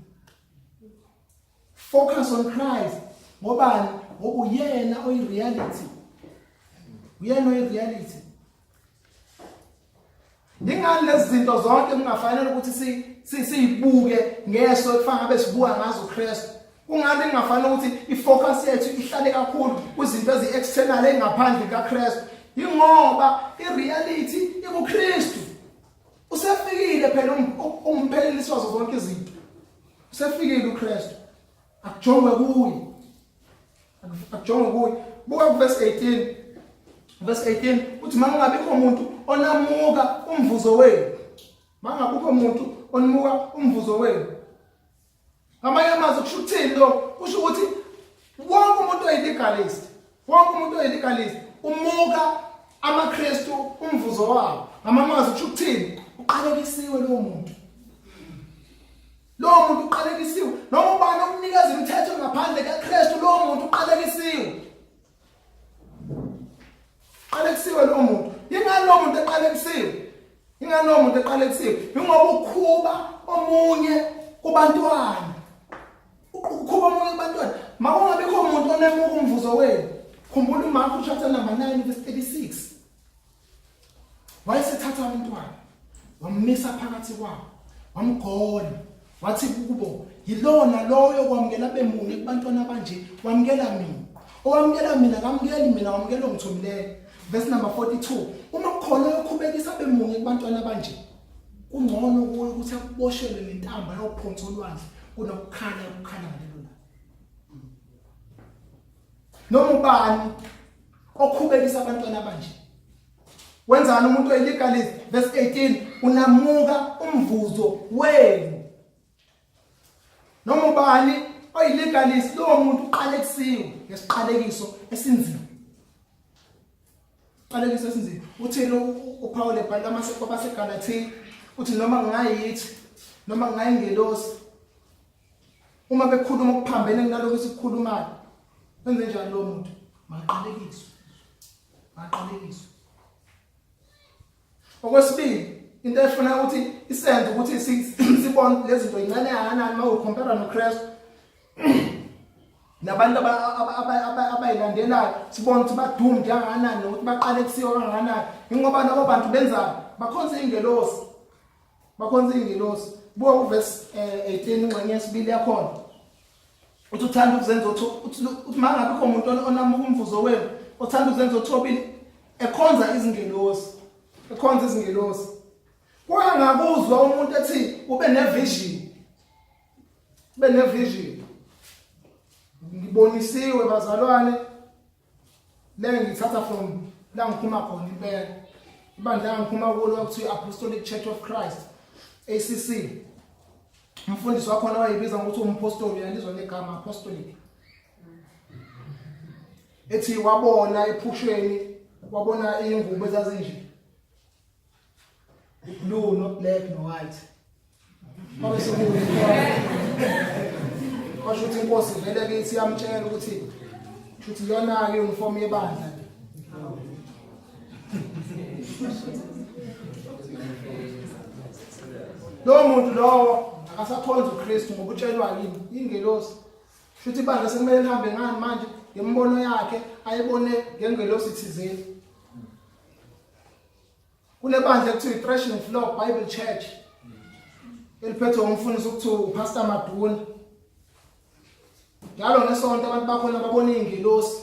Focus on Christ. Ngobani? Ngoba uyena oyi-reality. Uyena oyi-reality. Ingani lezi zinto zonke kungafanele ukuthi si siyibuke ngeso ekufana ngabe sibuka ngazo uKristu. Kungani kungafanele ukuthi ifocus yethu ihlale kakhulu kwizinto ezi-external engaphandle kaKristu? Ingoba ireality ikuKristu. Usefikile phela um, umphelelisi wazo zonke izinto. Usefikile uKristu. Akujongwe kuye. Akujongwe kuye. Buka kuverse 18. Verse 18 uthi mangingabikho umuntu onamuka umvuzo wenu. Mangabikho umuntu onimuka umvuzo wenu. Ngamanye amazwi kusho ukuthini lokho? Kusho ukuthi wonke umuntu oyilegalist, wonke umuntu oyilegalist umuka amaKristu umvuzo wawo. Ngamanye amazwi kusho ukuthini? Uqalekisiwe lowo muntu. Lowo muntu uqalekisiwe. Noma ubani okunikeza imithetho ngaphandle kaKristu, lowo muntu uqalekisiwe. Qalekisiwe lowo muntu. Yingani lowo muntu eqalekisiwe? Ingani lowo muntu eqalekisiwe? Ingoba Okhuba omunye kubantwana. Ukhuba omunye kubantwana. Makungabikho umuntu onemuka umvuzo wenu. Khumbula uMark chapter number 9 verse 36. Wayesethatha umntwana wammisa phakathi kwabo wamgona wathi kubo yilona loyo kwamukela bemunye kubantwana abanje wamukela mina owamukela mina akamukeli mina wamukela ongithumileyo verse number 42 uma kukhona oyokhubekisa bemunye kubantwana abanje kungcono kuye ukuthi akuboshelwe ngentambo ayophonsa olwandle kunokukhala ukukhala ngalelo langa noma ubani okhubekisa abantwana abanje wenzani umuntu oyilegalist verse 18 unamuka umvuzo wenu noma ubani oyilegalist lowo muntu uqalekisiwe ngesiqalekiso esinzima qalekiso esinzima uthini uPaul ebhala kwabaseGalatia uthi noma ngingayithi noma ngingayingelosi uma bekhuluma okuphambene kunalokho esikukhulumayo wenze njani lowo muntu maqalekiswe maqalekiswe okwesibili into efuna ukuthi isenze ukuthi sibone lezi zinto incane kangakanani uma ucompare noKristu nabantu abayilandelayo sibone ukuthi badoomed kangakanani nokuthi baqalekisiwe kangakanani ingoba labo bantu benzani bakhonza ingelosi bakhonza ingelosi buka uverse 18 eh, ingxenye yesibili yakhona uthi uthanda ukuzenza uthi mangabe kho umuntu onamuka umvuzo wenu othanda ukuzenza othobile ekhonza izingelosi ekhonza izingelosi kwangakuzwa umuntu ethi ube nevision ube nevision ngibonisiwe bazalwane Le ngithatha from la ngiphuma khona impela. Ibandla ngiphuma kulo okuthiwa Apostolic Church of Christ ACC. Umfundisi wakhona wayibiza ngokuthi umpostoli uyalizwa legama apostolic. Ethi wabona ephusheni wabona ingubo ezazinje. Blue no black no white. Kwabe sekuyi. Kwasho ukuthi inkosi vele kithi yamtshela ukuthi shuthi iyona ke uniform yebandla le. Lowo muntu lowo akasakhonza uKristu ngoba utshelwa yini ingelosi. Shuthi ibandla sekumele lihambe ngani manje ngemibono yakhe ayibone ngengelosi thizeni. Kunebandla ekuthiwa i-Threshing Floor Bible Church eliphethwe umfundisi okuthiwa uPastor Maduna. Njalo ngesonto abantu bakhona babona izingilosi.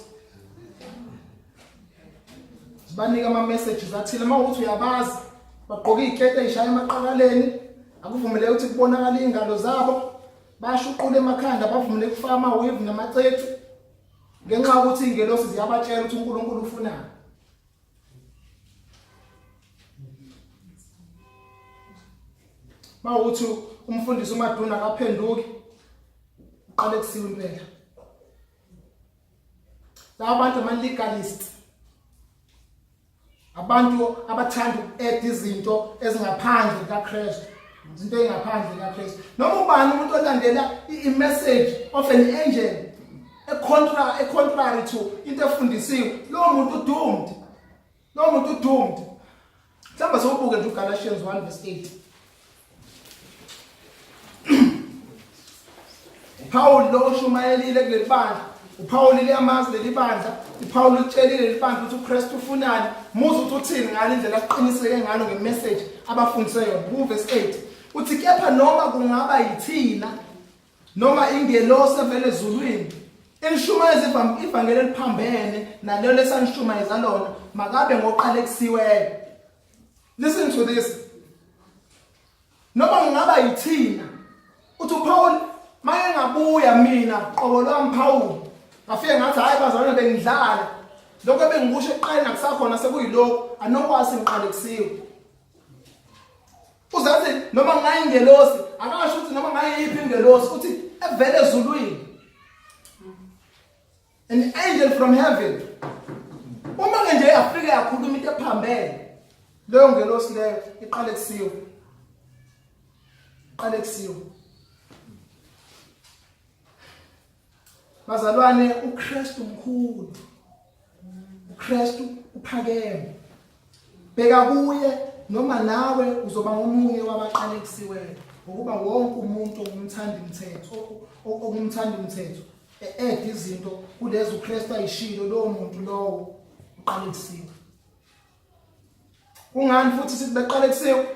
Zibanika ama messages athile uma uthi uyabazi bagqoka izikete ezishaya emaqakaleni akuvumeleke ukuthi kubonakale izingalo zabo bashuqula emakhanda bavumeleke ukufaka ama weave namacici ngenxa yokuthi ingelosi ziyabatshela ukuthi uNkulunkulu ufunani Mawuthi umfundisi uMaduna akaphenduki uqale kusiwe impela. Laba bantu ama legalists abantu abathanda uku-add izinto ezingaphandle kukaKristu izinto ezingaphandle kukaKristu noma ubani umuntu olandela i-message of an angel econtra econtrary to into efundisiwe lowo muntu doomed lowo muntu doomed mhlawumbe sewubuke nje uGalatians 1 verse 8 uPaul lo oshumayelile kuleli bandla uPaul liyamazi leli bandla uPaul utshelile leli bandla ukuthi uKristu ufunani muze ukuthi uthini ngale ndlela aqiniseke ngalo ngemessage abafundise yona kuverse 8 uthi kepha noma kungaba yithina noma ingelosi evela ezulwini elishumayeza ivangeli eliphambene nalelo lesanishumayeza lona makabe ngoqalekisiweyo listen to this noma ngingaba yithina uthi uPaul maye ngabuya mina qobo lwami Paul ngafike ngathi hayi bazalwane bengidlala lokho ebengikusho ekuqaleni akusakhona sekuyilokho anokwazi ngiqalekisiwe uzathi noma ngayingelosi akasho ukuthi noma ngayiphi ingelosi uthi evele ezulwini an angel from heaven uma ke nje yafika yakhuluma into ephambene leyo ngelosi leyo iqale kusiwe iqale kusiwe Bazalwane uKristu mkhulu. uKristu uphakeme. Bheka kuye noma nawe uzoba ngomunye wabaqalekisiweyo ngokuba wonke umuntu ongumthandi mthetho ongumthandi mthetho e-add izinto kulezi uKristu ayishilo lowo muntu lowo uqalekisiwe. Kungani futhi sithi beqalekisiwe?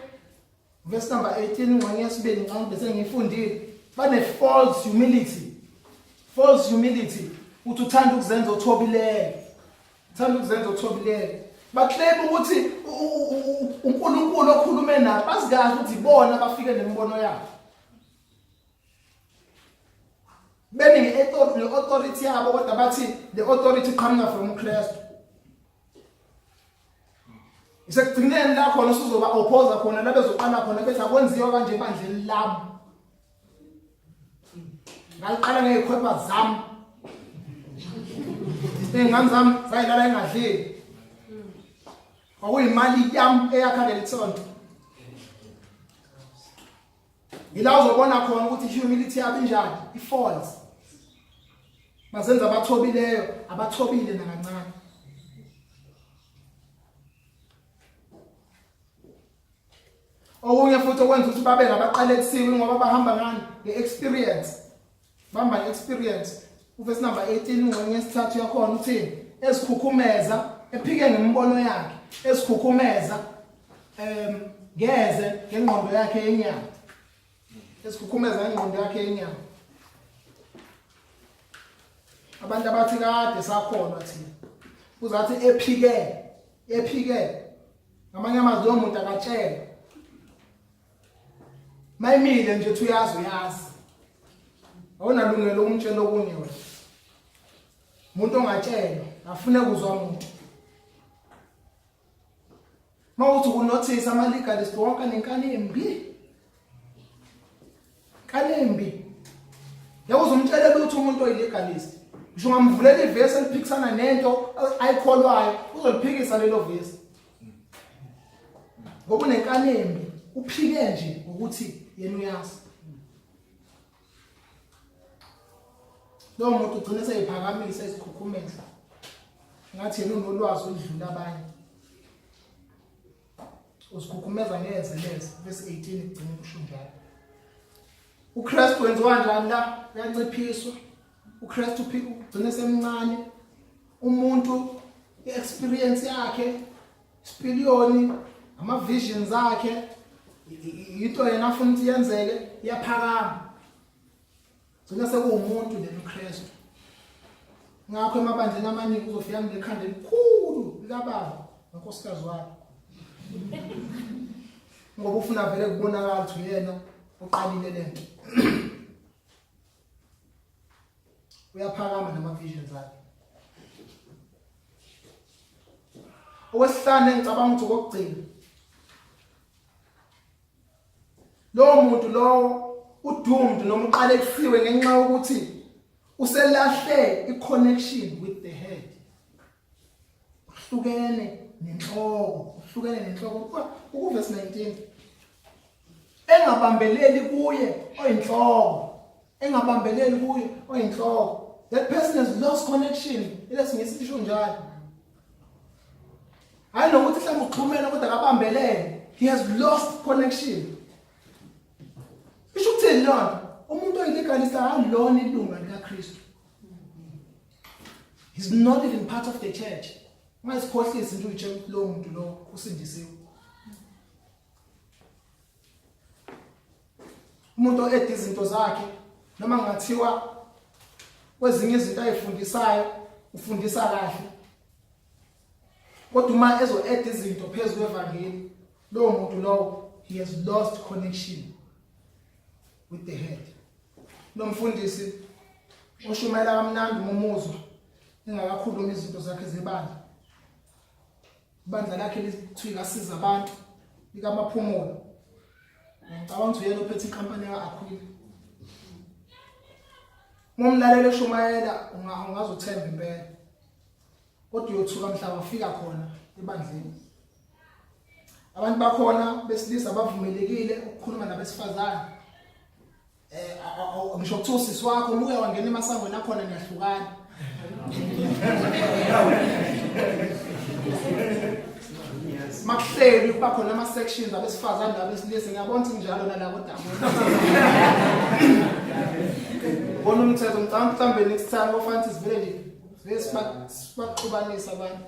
Verse number 18 ingxenye yesibili ngicabanga bese ngiyifundile. Bane false humility. False humility uthi uthanda ukuzenza othobileyo. Uthanda ukuzenza othobileyo. Baclaim ukuthi uNkulunkulu okhulume nabo bazi kahle ukuthi ibona abafike nemibono yabo. Bemi nge-authority yabo kodwa bathi le authority iqhamuka from uKristu. Isekugcineni la khona usuzoba opposa khona la bezoqala khona bethi akwenziwa kanje ebandleni lami. Ngaliqala ngezikhwepha zami. Izingane zami zayilala engadlile. Kwakuyimali yami eyakha leli sonto. Yila uzobona khona ukuthi humility yabo injani, i-false. Bazenza abathobileyo, abathobile nakancane. Okunye futhi okwenza ukuthi babe ngabaqalekisiwe ngoba bahamba ngani? Nge-experience. Bamba nge-experience. Uvesi number 18 ingxenye yesithathu yakhona uthini? Ezikhukhumeza, ephike ngemibono yakhe, ezikhukhumeza ngeze ngengqondo yakhe yenyama. Ezikhukhumeza ngengqondo yakhe yenyama. Abantu abathi kade sakholwa thina. Uzathi ephike, ephike. Ngamanye amazwi lowo muntu akatshelwa. Mayimile nje uthi uyazi uyazi. Awunalungelo ukumtshela okunye wena. Umuntu ongatshelwa afune kuzwa umuntu. Mawuthi ukunothisa ama legalist wonke nenkani embi. Nkani embi. Yakuze umtshele lutho umuntu oyilegalist. Ngisho ungamvulela ivesi eliphikisana nento ayikholwayo, uzoliphikisa lelo vesi. Ngoba unenkani embi, uphike nje ukuthi yena uyazi. Lowo muntu ugcina seyiphakamisa ezikhukhumeza. Ngathi yena unolwazi oludlula abanye. Uzikhukhumeza ngeze leze verse 18 igcina kusho njalo. uKristu wenziwa kanjani la? Uyanciphiswa. uKristu ugcina semncane. Umuntu iexperience yakhe, isipiliyoni, ama visions akhe, into yena afuna ukuthi yenzeke iyaphakama. Gcina sekuwumuntu lena uKristu. Ngakho emabandleni amaningi uzofika ngekhanda elikhulu likababa nonkosikazi wakhe. Ngoba ufuna vele kubonakala ukuthi uyena oqalile lento. Uyaphakama nama visions akhe. Okwesihlanu engicabanga ukuthi okugcina lowo muntu lowo udoomed noma uqalekisiwe ngenxa yokuthi uselahle i-connection with the head. Uhlukene nenhloko, uhlukene nenhloko. Ukuvesi 19 engabambeleli kuye oyinhloko, engabambeleli kuye oyinhloko. That person has lost connection. Elesingisi lisho njalo. Hayi nokuthi mhlawumbe uxhumene kodwa akabambelele. He has lost connection. Isho ukuthini lona? Umuntu oyilegalist akalona ilunga likaKristu. He's not even part of the church. Ungasikhohlisi nje uyitshela ukuthi lowo muntu lo usindisiwe. Umuntu oeda izinto zakhe noma ngathiwa kwezinye izinto ayifundisayo ufundisa kahle. Kodwa uma ezo-add izinto phezu kwevangeli lowo muntu lowo he has lost connection with the head. Lo mfundisi oshumayela kamnandi umumuzwa engakakhulumi izinto zakhe zebandla. Ibandla lakhe lithiwa kasiza abantu likamaphumulo. Ngicabanga ukuthi uyena ophethe inkampani ka-Aquila. Uma umlalela eshumayela ungazuthemba impela. Kodwa uyothuka mhla wafika khona ebandleni. Abantu bakhona besilisa bavumelekile ukukhuluma nabesifazane. Eh ngisho kuthiwa usisi wakho uma uye wangena emasangweni akhona niyahlukana. Makuhlelwe kuba khona ama sections abesifazane nabesilisa ngiyabona ukuthi njalo nalabo dabo. Bona umthetho ngicabanga mhlambe next time kofanele sivele nje sivele sibaxubanise abantu.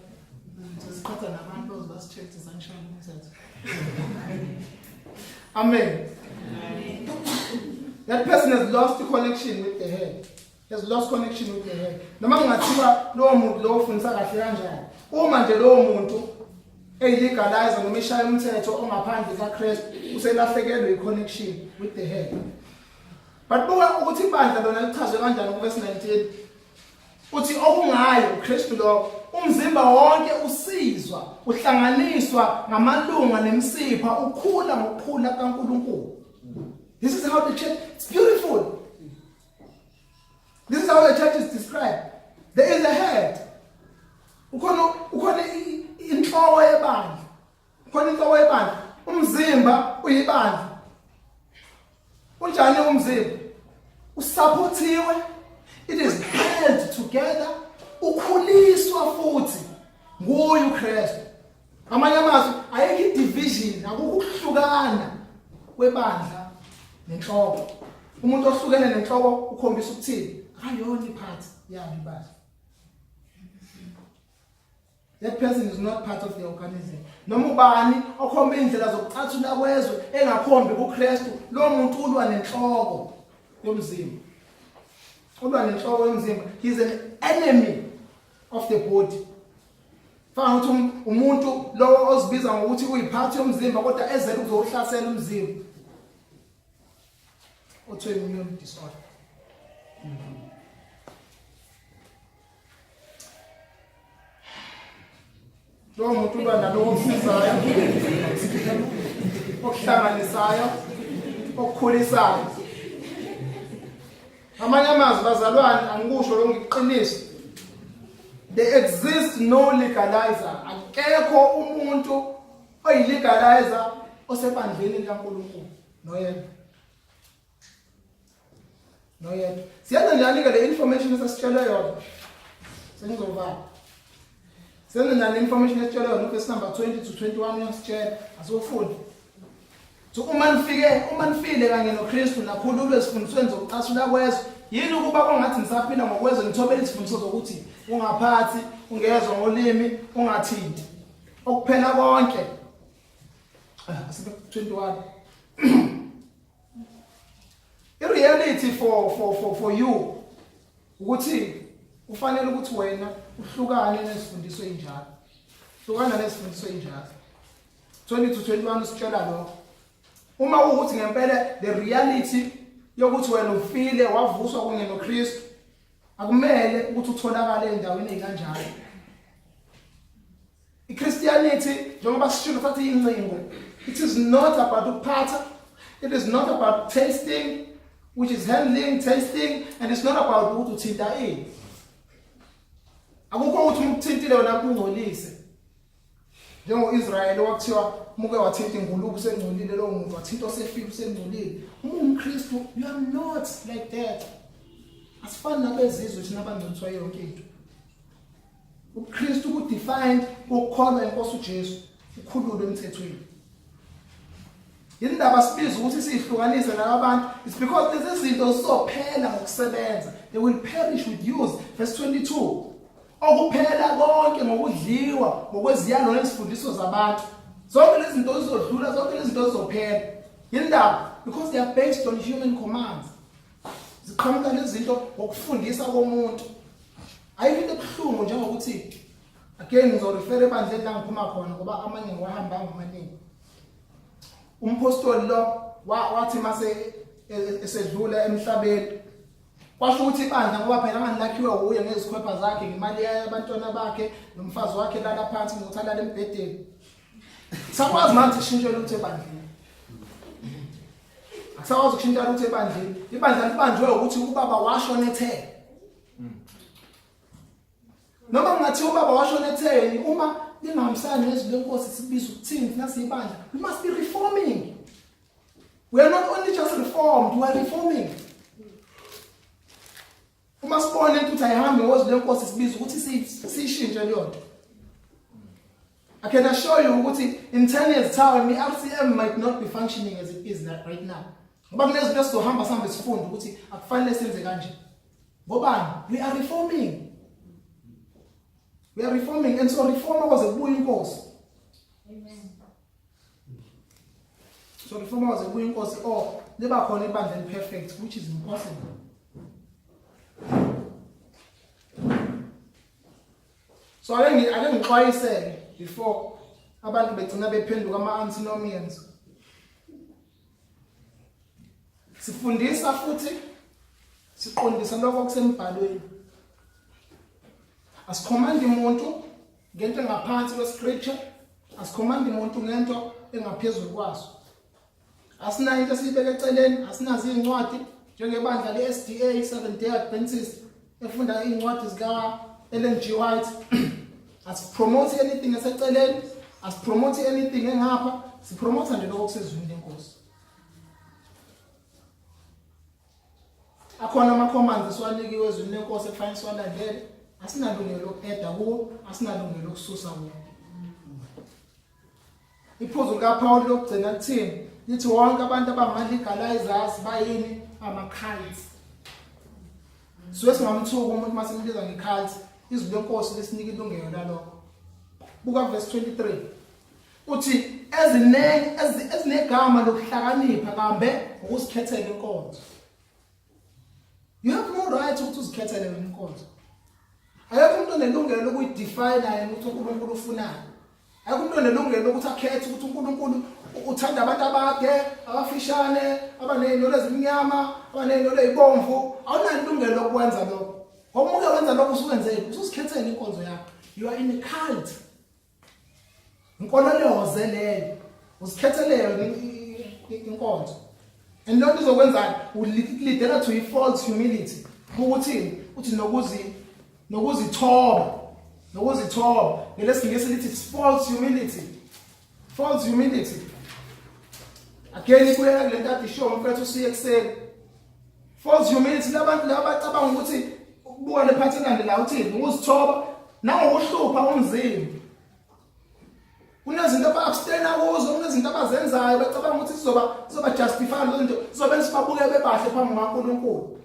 Siqhatha nabantu bazibasi-check sangishaya umthetho. Amen. Amen. That person has lost the connection with the head. Has lost connection with the head. Noma kungathiwa lowo muntu lowo ufundisa kahle kanjani. Uma nje lowo muntu eyilegalize noma eshaya umthetho ongaphandle kaKristu uselahlekelwe i-connection with the head. But buka ukuthi ibandla lona lichazwe kanjani kuverse 19. Uthi okungayo uKristu lokho umzimba wonke usizwa uhlanganiswa ngamalunga nemisipha ukhula ngokukhula kaNkuluNkulu. This is how the church it's beautiful. This is how the church is described. There is a head. Ukhona ukhona inhloko yebandla. Ukhona inhloko yebandla. Umzimba uyibandla. Unjani umzimba? Usaphothiwe. It is held together. Ukhuliswa futhi nguye uKristu. Amanye amazwi ayikho i-division, akukho ukuhlukana kwebandla nenhloko. Umuntu ohlukene nenhloko ukhombisa ukuthini? Akayona ipart yalo ibandla. That person is not part of the organism. Noma ubani okhomba indlela zokucathula kwezwe engakhombi kuKristu, lo muntu ulwa nenhloko yomzimba. Ulwa nenhloko yomzimba. He is an enemy of the body. Fana ukuthi um, umuntu lowo ozibiza ngokuthi uyiphathi yomzimba kodwa ezele ukuzowuhlasela umzimba. Autoimmune disorder. Lowo muntu ulwa nalowo okusizayo, okuhlanganisayo, okukhulisayo. Amanye amazwi bazalwane angikusho lokhu ngiqiniso. There exists no legalizer. Akekho umuntu oyilegalizer osebandleni likaNkulunkulu noyedwa. Noyedwa. Siyenza njani ke le information esasitshelwe yona? Sengizovala. Senza njani information esitshelwe yona verse number 20 to 21 uyasitshela asofunda. So uma nifike uma nifile kanye noKristu nakhululwe ezifundisweni zokucasula kwezwe yini ukuba kwangathi nisaphila ngokwezwe nithobela izifundiso zokuthi ungaphathi ungezwa ngolimi ungathinti okuphela konke ah, asibe 21 i-reality for for for for you ukuthi kufanele ukuthi wena uhlukane nezifundiso ezinjalo hlukana nezifundiso ezinjalo 20 to 21 usitshela lokho uma ukuthi ngempela the reality yokuthi wena ufile wavuswa kunye noKristu akumele ukuthi utholakale endaweni ezikanjalo iChristianity njengoba sishilo sathi incingo it is not about ukuphatha it is not about tasting which is handling tasting and it's not about ukuthi uthinta ini akukho ukuthi umthintile wena kungcolise Njengo-Israyeli okwakuthiwa muke wathinta ingulube usengcolile lowo muntu wathinta osefile usengcolile. Uma ungumKristu you are not like that. Asifani nabezizwe thina abangcoliswa yonke into. UbuKristu ku-defined ukukholwa inkosi uJesu ukhululwe emthethweni. Yindaba sibiza ukuthi sihlukanise nalabantu it's because lezi zinto zizophela ngokusebenza they will perish with use verse 22 okuphela konke ngokudliwa ngokweziyalo nezifundiso zabantu zonke lezi zinto zizodlula zonke lezi zinto zizophela yindaba because they are based on human commands ziqhamuka nezinto ngokufundisa komuntu ayikho into ebuhlungu njengokuthi again ngizorefera ebandleni la ngiphuma khona ngoba amanye ngiwahambanga amaningi umpostoli lo wathi mase e, e, esedlula emhlabeni kwasho ukuthi ibandla ngoba phela nganilakhiwe wuye ngezikhwepha zakhe ngemali yabantwana bakhe nomfazi wakhe lala phansi ngokuthi alale embhedeni sakwazi manje ishintshe lutho ebandleni akusakwazi ukushintsha lutho ebandleni ibandla libanjwe ukuthi ubaba washona ethele noma kungathiwa ubaba washona etheni uma lingahambisani nezwi lenkosi sibiza ukuthini thina siyibandla we must be reforming we are not only just reformed we are reforming uma sibona into ukuthi ayihambi ngozwi lenkosi sibiza ukuthi siyishintshe leyo nto I can assure you ukuthi in 10 years time i-RCM might not be functioning as it is right now. Ngoba kunezinto esizohamba sihambe sifunde ukuthi akufanele senze kanje. Ngobani? We are reforming. We are reforming and so reforma kwaze kubuye inkosi. Amen. So reforma kwaze kubuye inkosi oh liba khona ibandla eli perfect which is impossible. So ake ngi ake ngixwayiseke before abantu begcina bephenduka ama antinomians. Sifundisa futhi siqondisa lokho okusembhalweni. Asikhomandi umuntu ngento engaphansi kwescripture, asikhomandi umuntu ngento engaphezulu kwaso. Asinayo into esiyibeka eceleni, asinazo izincwadi njengebandla le-SDA Seventh Day Adventist efunda izincwadi zika Ellen G White. Asipromote anything eseceleni, asipromote anything engapha, sipromote nje lokho okusezwini lenkosi. Akhona ama-commands esiwanikiwe ezwini lenkosi ekufanele siwalandele, asinalungelo loku-eda kuwo, asinalungelo lokususa kuwo. Iphuzu likaPaul lokugcina lithini? Lithi wonke abantu abangama-legalizers bayini? Ama-cults. Suke singamthuka umuntu uma simbiza nge-cult, izwi lenkosi lisinika ilungelo lalokho. Buka verse 23. Uthi eziningi ezinegama lokuhlakanipha kambe ukuzikhethela inkonzo. You have no right ukuthi uzikhethele wena inkonzo. Akekho umuntu onelungelo lokuyidefine yena ukuthi uNkulunkulu ufunani. Akekho umuntu onelungelo lokuthi akhethe ukuthi uNkulunkulu uthanda abantu abade, abafishane, abanezinwele ezimnyama, abanezinwele ezibomvu. Awunalo ilungelo lokwenza lokho. Ngoba uma uke wenza lokho usuwenzeni? Usuzikhethela inkonzo yakho. You are in a cult. Inkolelo-ze leyo. Uzikhethele inkonzo. And lonto izokwenzani? Ulidela to i-false humility. Ukuthi uthi nokuzi nokuzithoba. Nokuzithoba. Ngelesingisi lithi it's false humility. False humility. Again ibuyela kule nto ade ishiwo umfethu usiye ekuseni. False humility labantu laba bacabanga ukuthi ukubuka le phathi elandelayo uthini ukuzithoba nangokuhlupha umzimba. Kunezinto aba-abstaina kuzo, kunezinto abazenzayo becabanga ukuthi zizoba zizoba justify lezo zinto, zizobenza babuke bebahle phambi kukaNkulunkulu.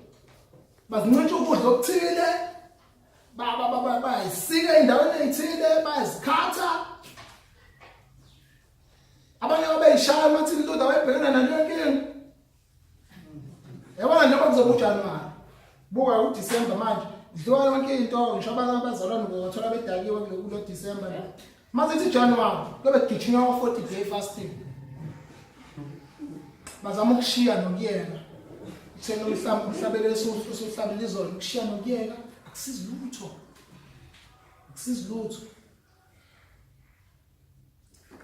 Bazincintsha ukudla okuthile, bayisika endaweni eyithile, bayazikhatha. Abanye babeyishaya uMartin Luther wayebhekana naleyo nkinga. Yabona njengoba kuzoba uJanuary. Buka uDecember manje. Dliwa yonke into ngisho abantu abazalwane ngothola bedakiwe kulo December nje. Mase ithi January kuyobe kugijinywa kwa 40 day fasting. Bazama ukushiya nokuyeka. Kuthena umhlaba umhlabelelo usuhlabela izolo ukushiya nokuyeka akusizi lutho. Akusizi lutho.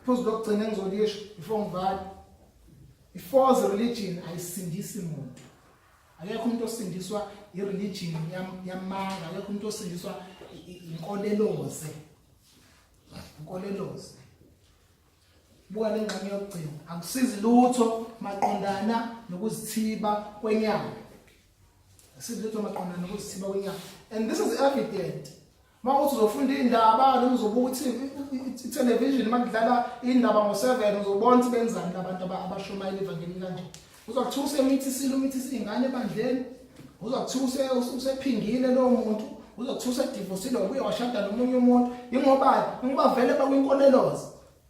Iphuzu lokugcina engizolisho before ngivale. I-false religion ayisindisi muntu. Akekho umuntu osindiswa i-religion yamanga, akekho umuntu osindiswa inkoleloze. Inkoleloze. Buka le ngxenye yokugcina. Akusizi lutho maqondana nokuzithiba kwenyama. Akusizi lutho maqondana nokuzithiba kwenyama. And this is evident. Uma uthi uzofunda iy'ndaba noma uzobuka ukuthi i-television uma kudlala iy'ndaba ngo-seven uzobona ukuthi benzani labantu abashumayela ivangeli kanje. Uzwa kuthiwa usemithisile umithisa iy'ngane ebandleni, uzwa kuthiwa usephingile lowo muntu, uzwa kuthiwa usedivosile wabuye washada nomunye umuntu. Yingobani? Ingoba vele bakwinkoleloze.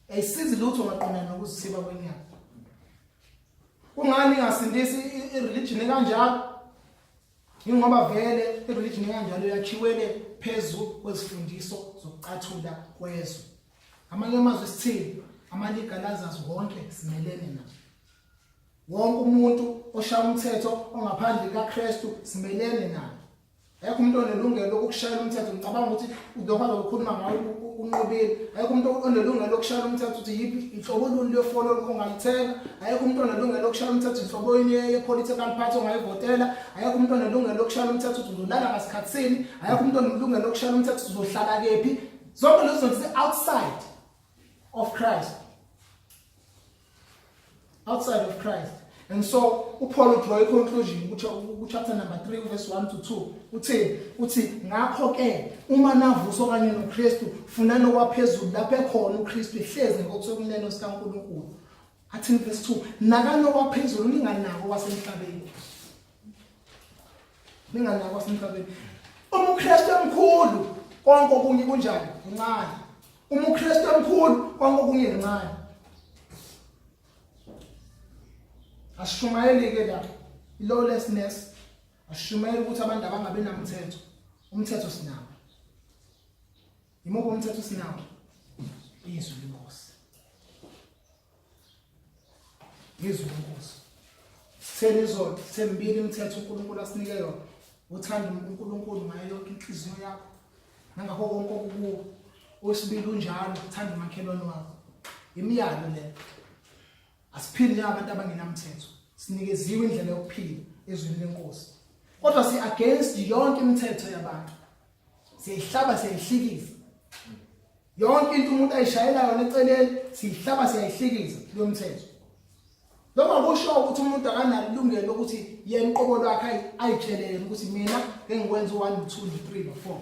Ayisizi lutho maqondana nokuzithiba kwenyama. Kungani ingasindisi i-religion ekanjalo? Ingoba vele i-religion kanjalo yakhiwele phezu kwezifundiso zokucathula kwezwe. Amanye amazwi sithini? Ama-legalizers wonke simelene nawo. Wonke umuntu oshaya umthetho ongaphandle kaKristu simelene naye. Akekho umuntu onelungelo lokukushayela umthetho. Ngicabanga ukuthi lokho azokukhuluma ngawo unqobile. Akekho umuntu onelungelo lokushayela umthetho ukuthi yiphi inhlobo luni lwefoni ongayithenga. Akekho umuntu onelungelo lokushaya umthetho inhlobo yini ye-political party ongayivotela. Akekho umuntu onelungelo lokushaya umthetho ukuthi uzolala ngasikhathi sini. Akekho umuntu onelungelo lokushaya umthetho ukuthi uzohlala kephi. Zonke lezo zinto zi-outside of Christ. Outside of Christ. And so uPaul udraw i-conclusion ku-chapter number 3 verse 1 to 2 uthi uthi ngakho ke uma navuswa kanye noKristu funani okwaphezulu lapho ekhona uKristu ehlezi ngokusokunene sikaNkulunkulu. Athi verse 2 nakani okwaphezulu ninganako kwasemhlabeni. Ninganako kwasemhlabeni. Uma uKristu emkhulu konke okunye kunjani? Kuncane. Uma uKristu emkhulu konke okunye kuncane. Asishumayeli ke la lawlessness, asishumayeli ukuthi abantu abangabe namthetho. Umthetho sinawo. Imuphi umthetho sinawo? Izwi lenkosi. Izwi lenkosi. Sitheni izolo, sithembile imithetho uNkulunkulu asinike yona. Uthanda uNkulunkulu ngayo yonke inhliziyo yakho. Nangakho konke okukuwe. Owesibili unjalo, uthanda umakhelwane wakho. Imiyalo le. Asiphili njengabantu abangenamthetho. Sinikeziwe indlela yokuphila ezweni lenkosi. Kodwa si against yonke imithetho yabantu. Siyayihlaba siyayihlikiza. Yonke into umuntu ayishayela yona eceleni siyihlaba siyayihlikiza leyo mthetho. Lokho kusho ukuthi umuntu akanalo ilungelo lokuthi yena uqobo lwakhe ayitshele yena ukuthi mina ngengikwenza u-1 2 3 no 4.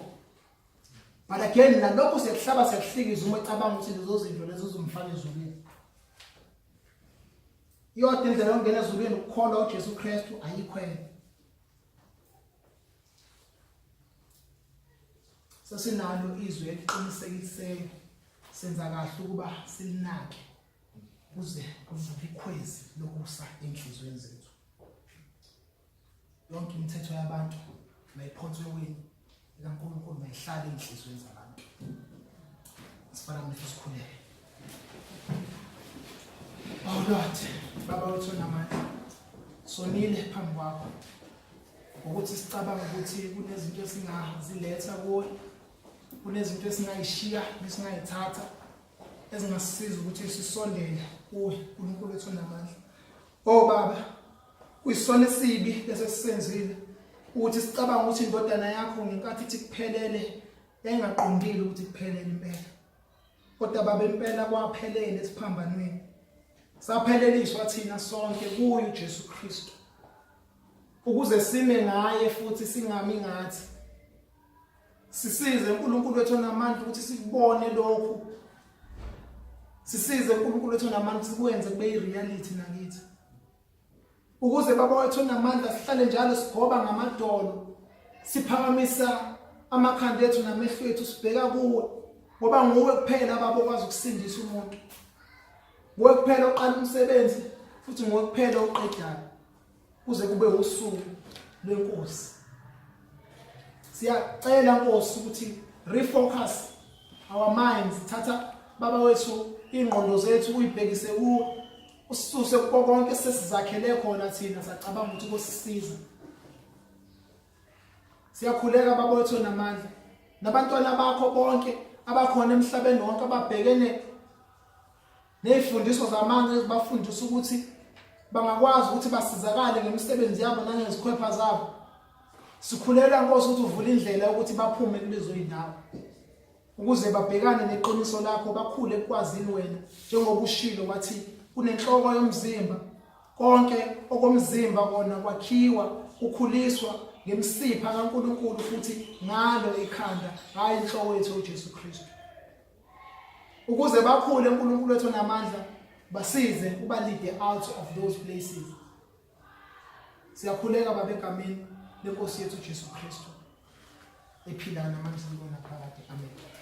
But again nalokho siyakuhlaba siyakuhlikiza uma ecabanga ukuthi lezo zinto lezo zimfaka ezulwini. Yodwa indlela yokungena ezulwini ukukholwa uJesu Kristu ayikho enye. Sesinalo izwi eliqinisekiseyo senza kahle ukuba silinake kuze kuvuke ikhwezi lokusa enhliziyweni zethu. Yonke imithetho yabantu mayiphonswe weni ekaNkulunkulu mayihlale enhliziyweni zabantu. Sifana mehlo sikhuleke. Oh Lord, Baba wethu onamandla, sonile phambi kwakho ukuthi sicabanga ukuthi kunezinto esingaziletha kuwe, kunezinto esingayishiya nesingayithatha ezingasisiza ukuthi sisondele kuwe, uNkulunkulu wethu onamandla. Oh Baba, kuyisono esibi lesesisenzile ukuthi sicabanga ukuthi indodana yakho ngenkathi ithi kuphelele yayingaqondile ukuthi kuphelele impela. Kodwa baba impela kwaphelele esiphambanweni. Sapheleliswa thina sonke kuye uJesu Kristu. Ukuze sime ngaye futhi singami ngathi. Sisize uNkulunkulu wethu onamandla ukuthi sikubone lokhu. Sisize uNkulunkulu wethu onamandla sikwenze kube ireality nakithi. Ukuze baba wethu onamandla sihlale njalo sigoba ngamadolo siphakamisa amakhanda ethu namehlo ethu sibheka kuwe ngoba nguwe kuphela baba okwazi ukusindisa umuntu. Nguwe kuphela oqala umsebenzi futhi nguwe kuphela oqedayo kuze kube usuku lwenkosi. Siyacela Nkosi ukuthi refocus our minds, thatha baba wethu ingqondo zethu uyibhekise kuwe, usisuse kuko konke sesizakhele khona thina sacabanga ukuthi kosisiza. Siyakhuleka baba wethu namandla nabantwana bakho bonke abakhona emhlabeni wonke ababhekene Nezifundiso zamanga ezibafundisa ukuthi bangakwazi ukuthi basizakale ngemisebenzi yabo nangezikhwepha zabo. Sikhulela Nkosi ukuthi uvule indlela yokuthi baphume kulezo zindawo ukuze babhekane neqiniso lakho bakhule ekwazini wena njengoba ushilo wathi kunenhloko yomzimba konke okomzimba kona kwakhiwa kukhuliswa ngemsipha kaNkuluNkulu futhi ngalo ikhanda hayi inhloko yethu uJesu Kristu. Ukuze bakhule uNkulunkulu wethu onamandla basize ubalide out of those places. Siyakhuleka baba egameni lenkosi yethu uJesu Kristu ephila namandla phakade. Amen.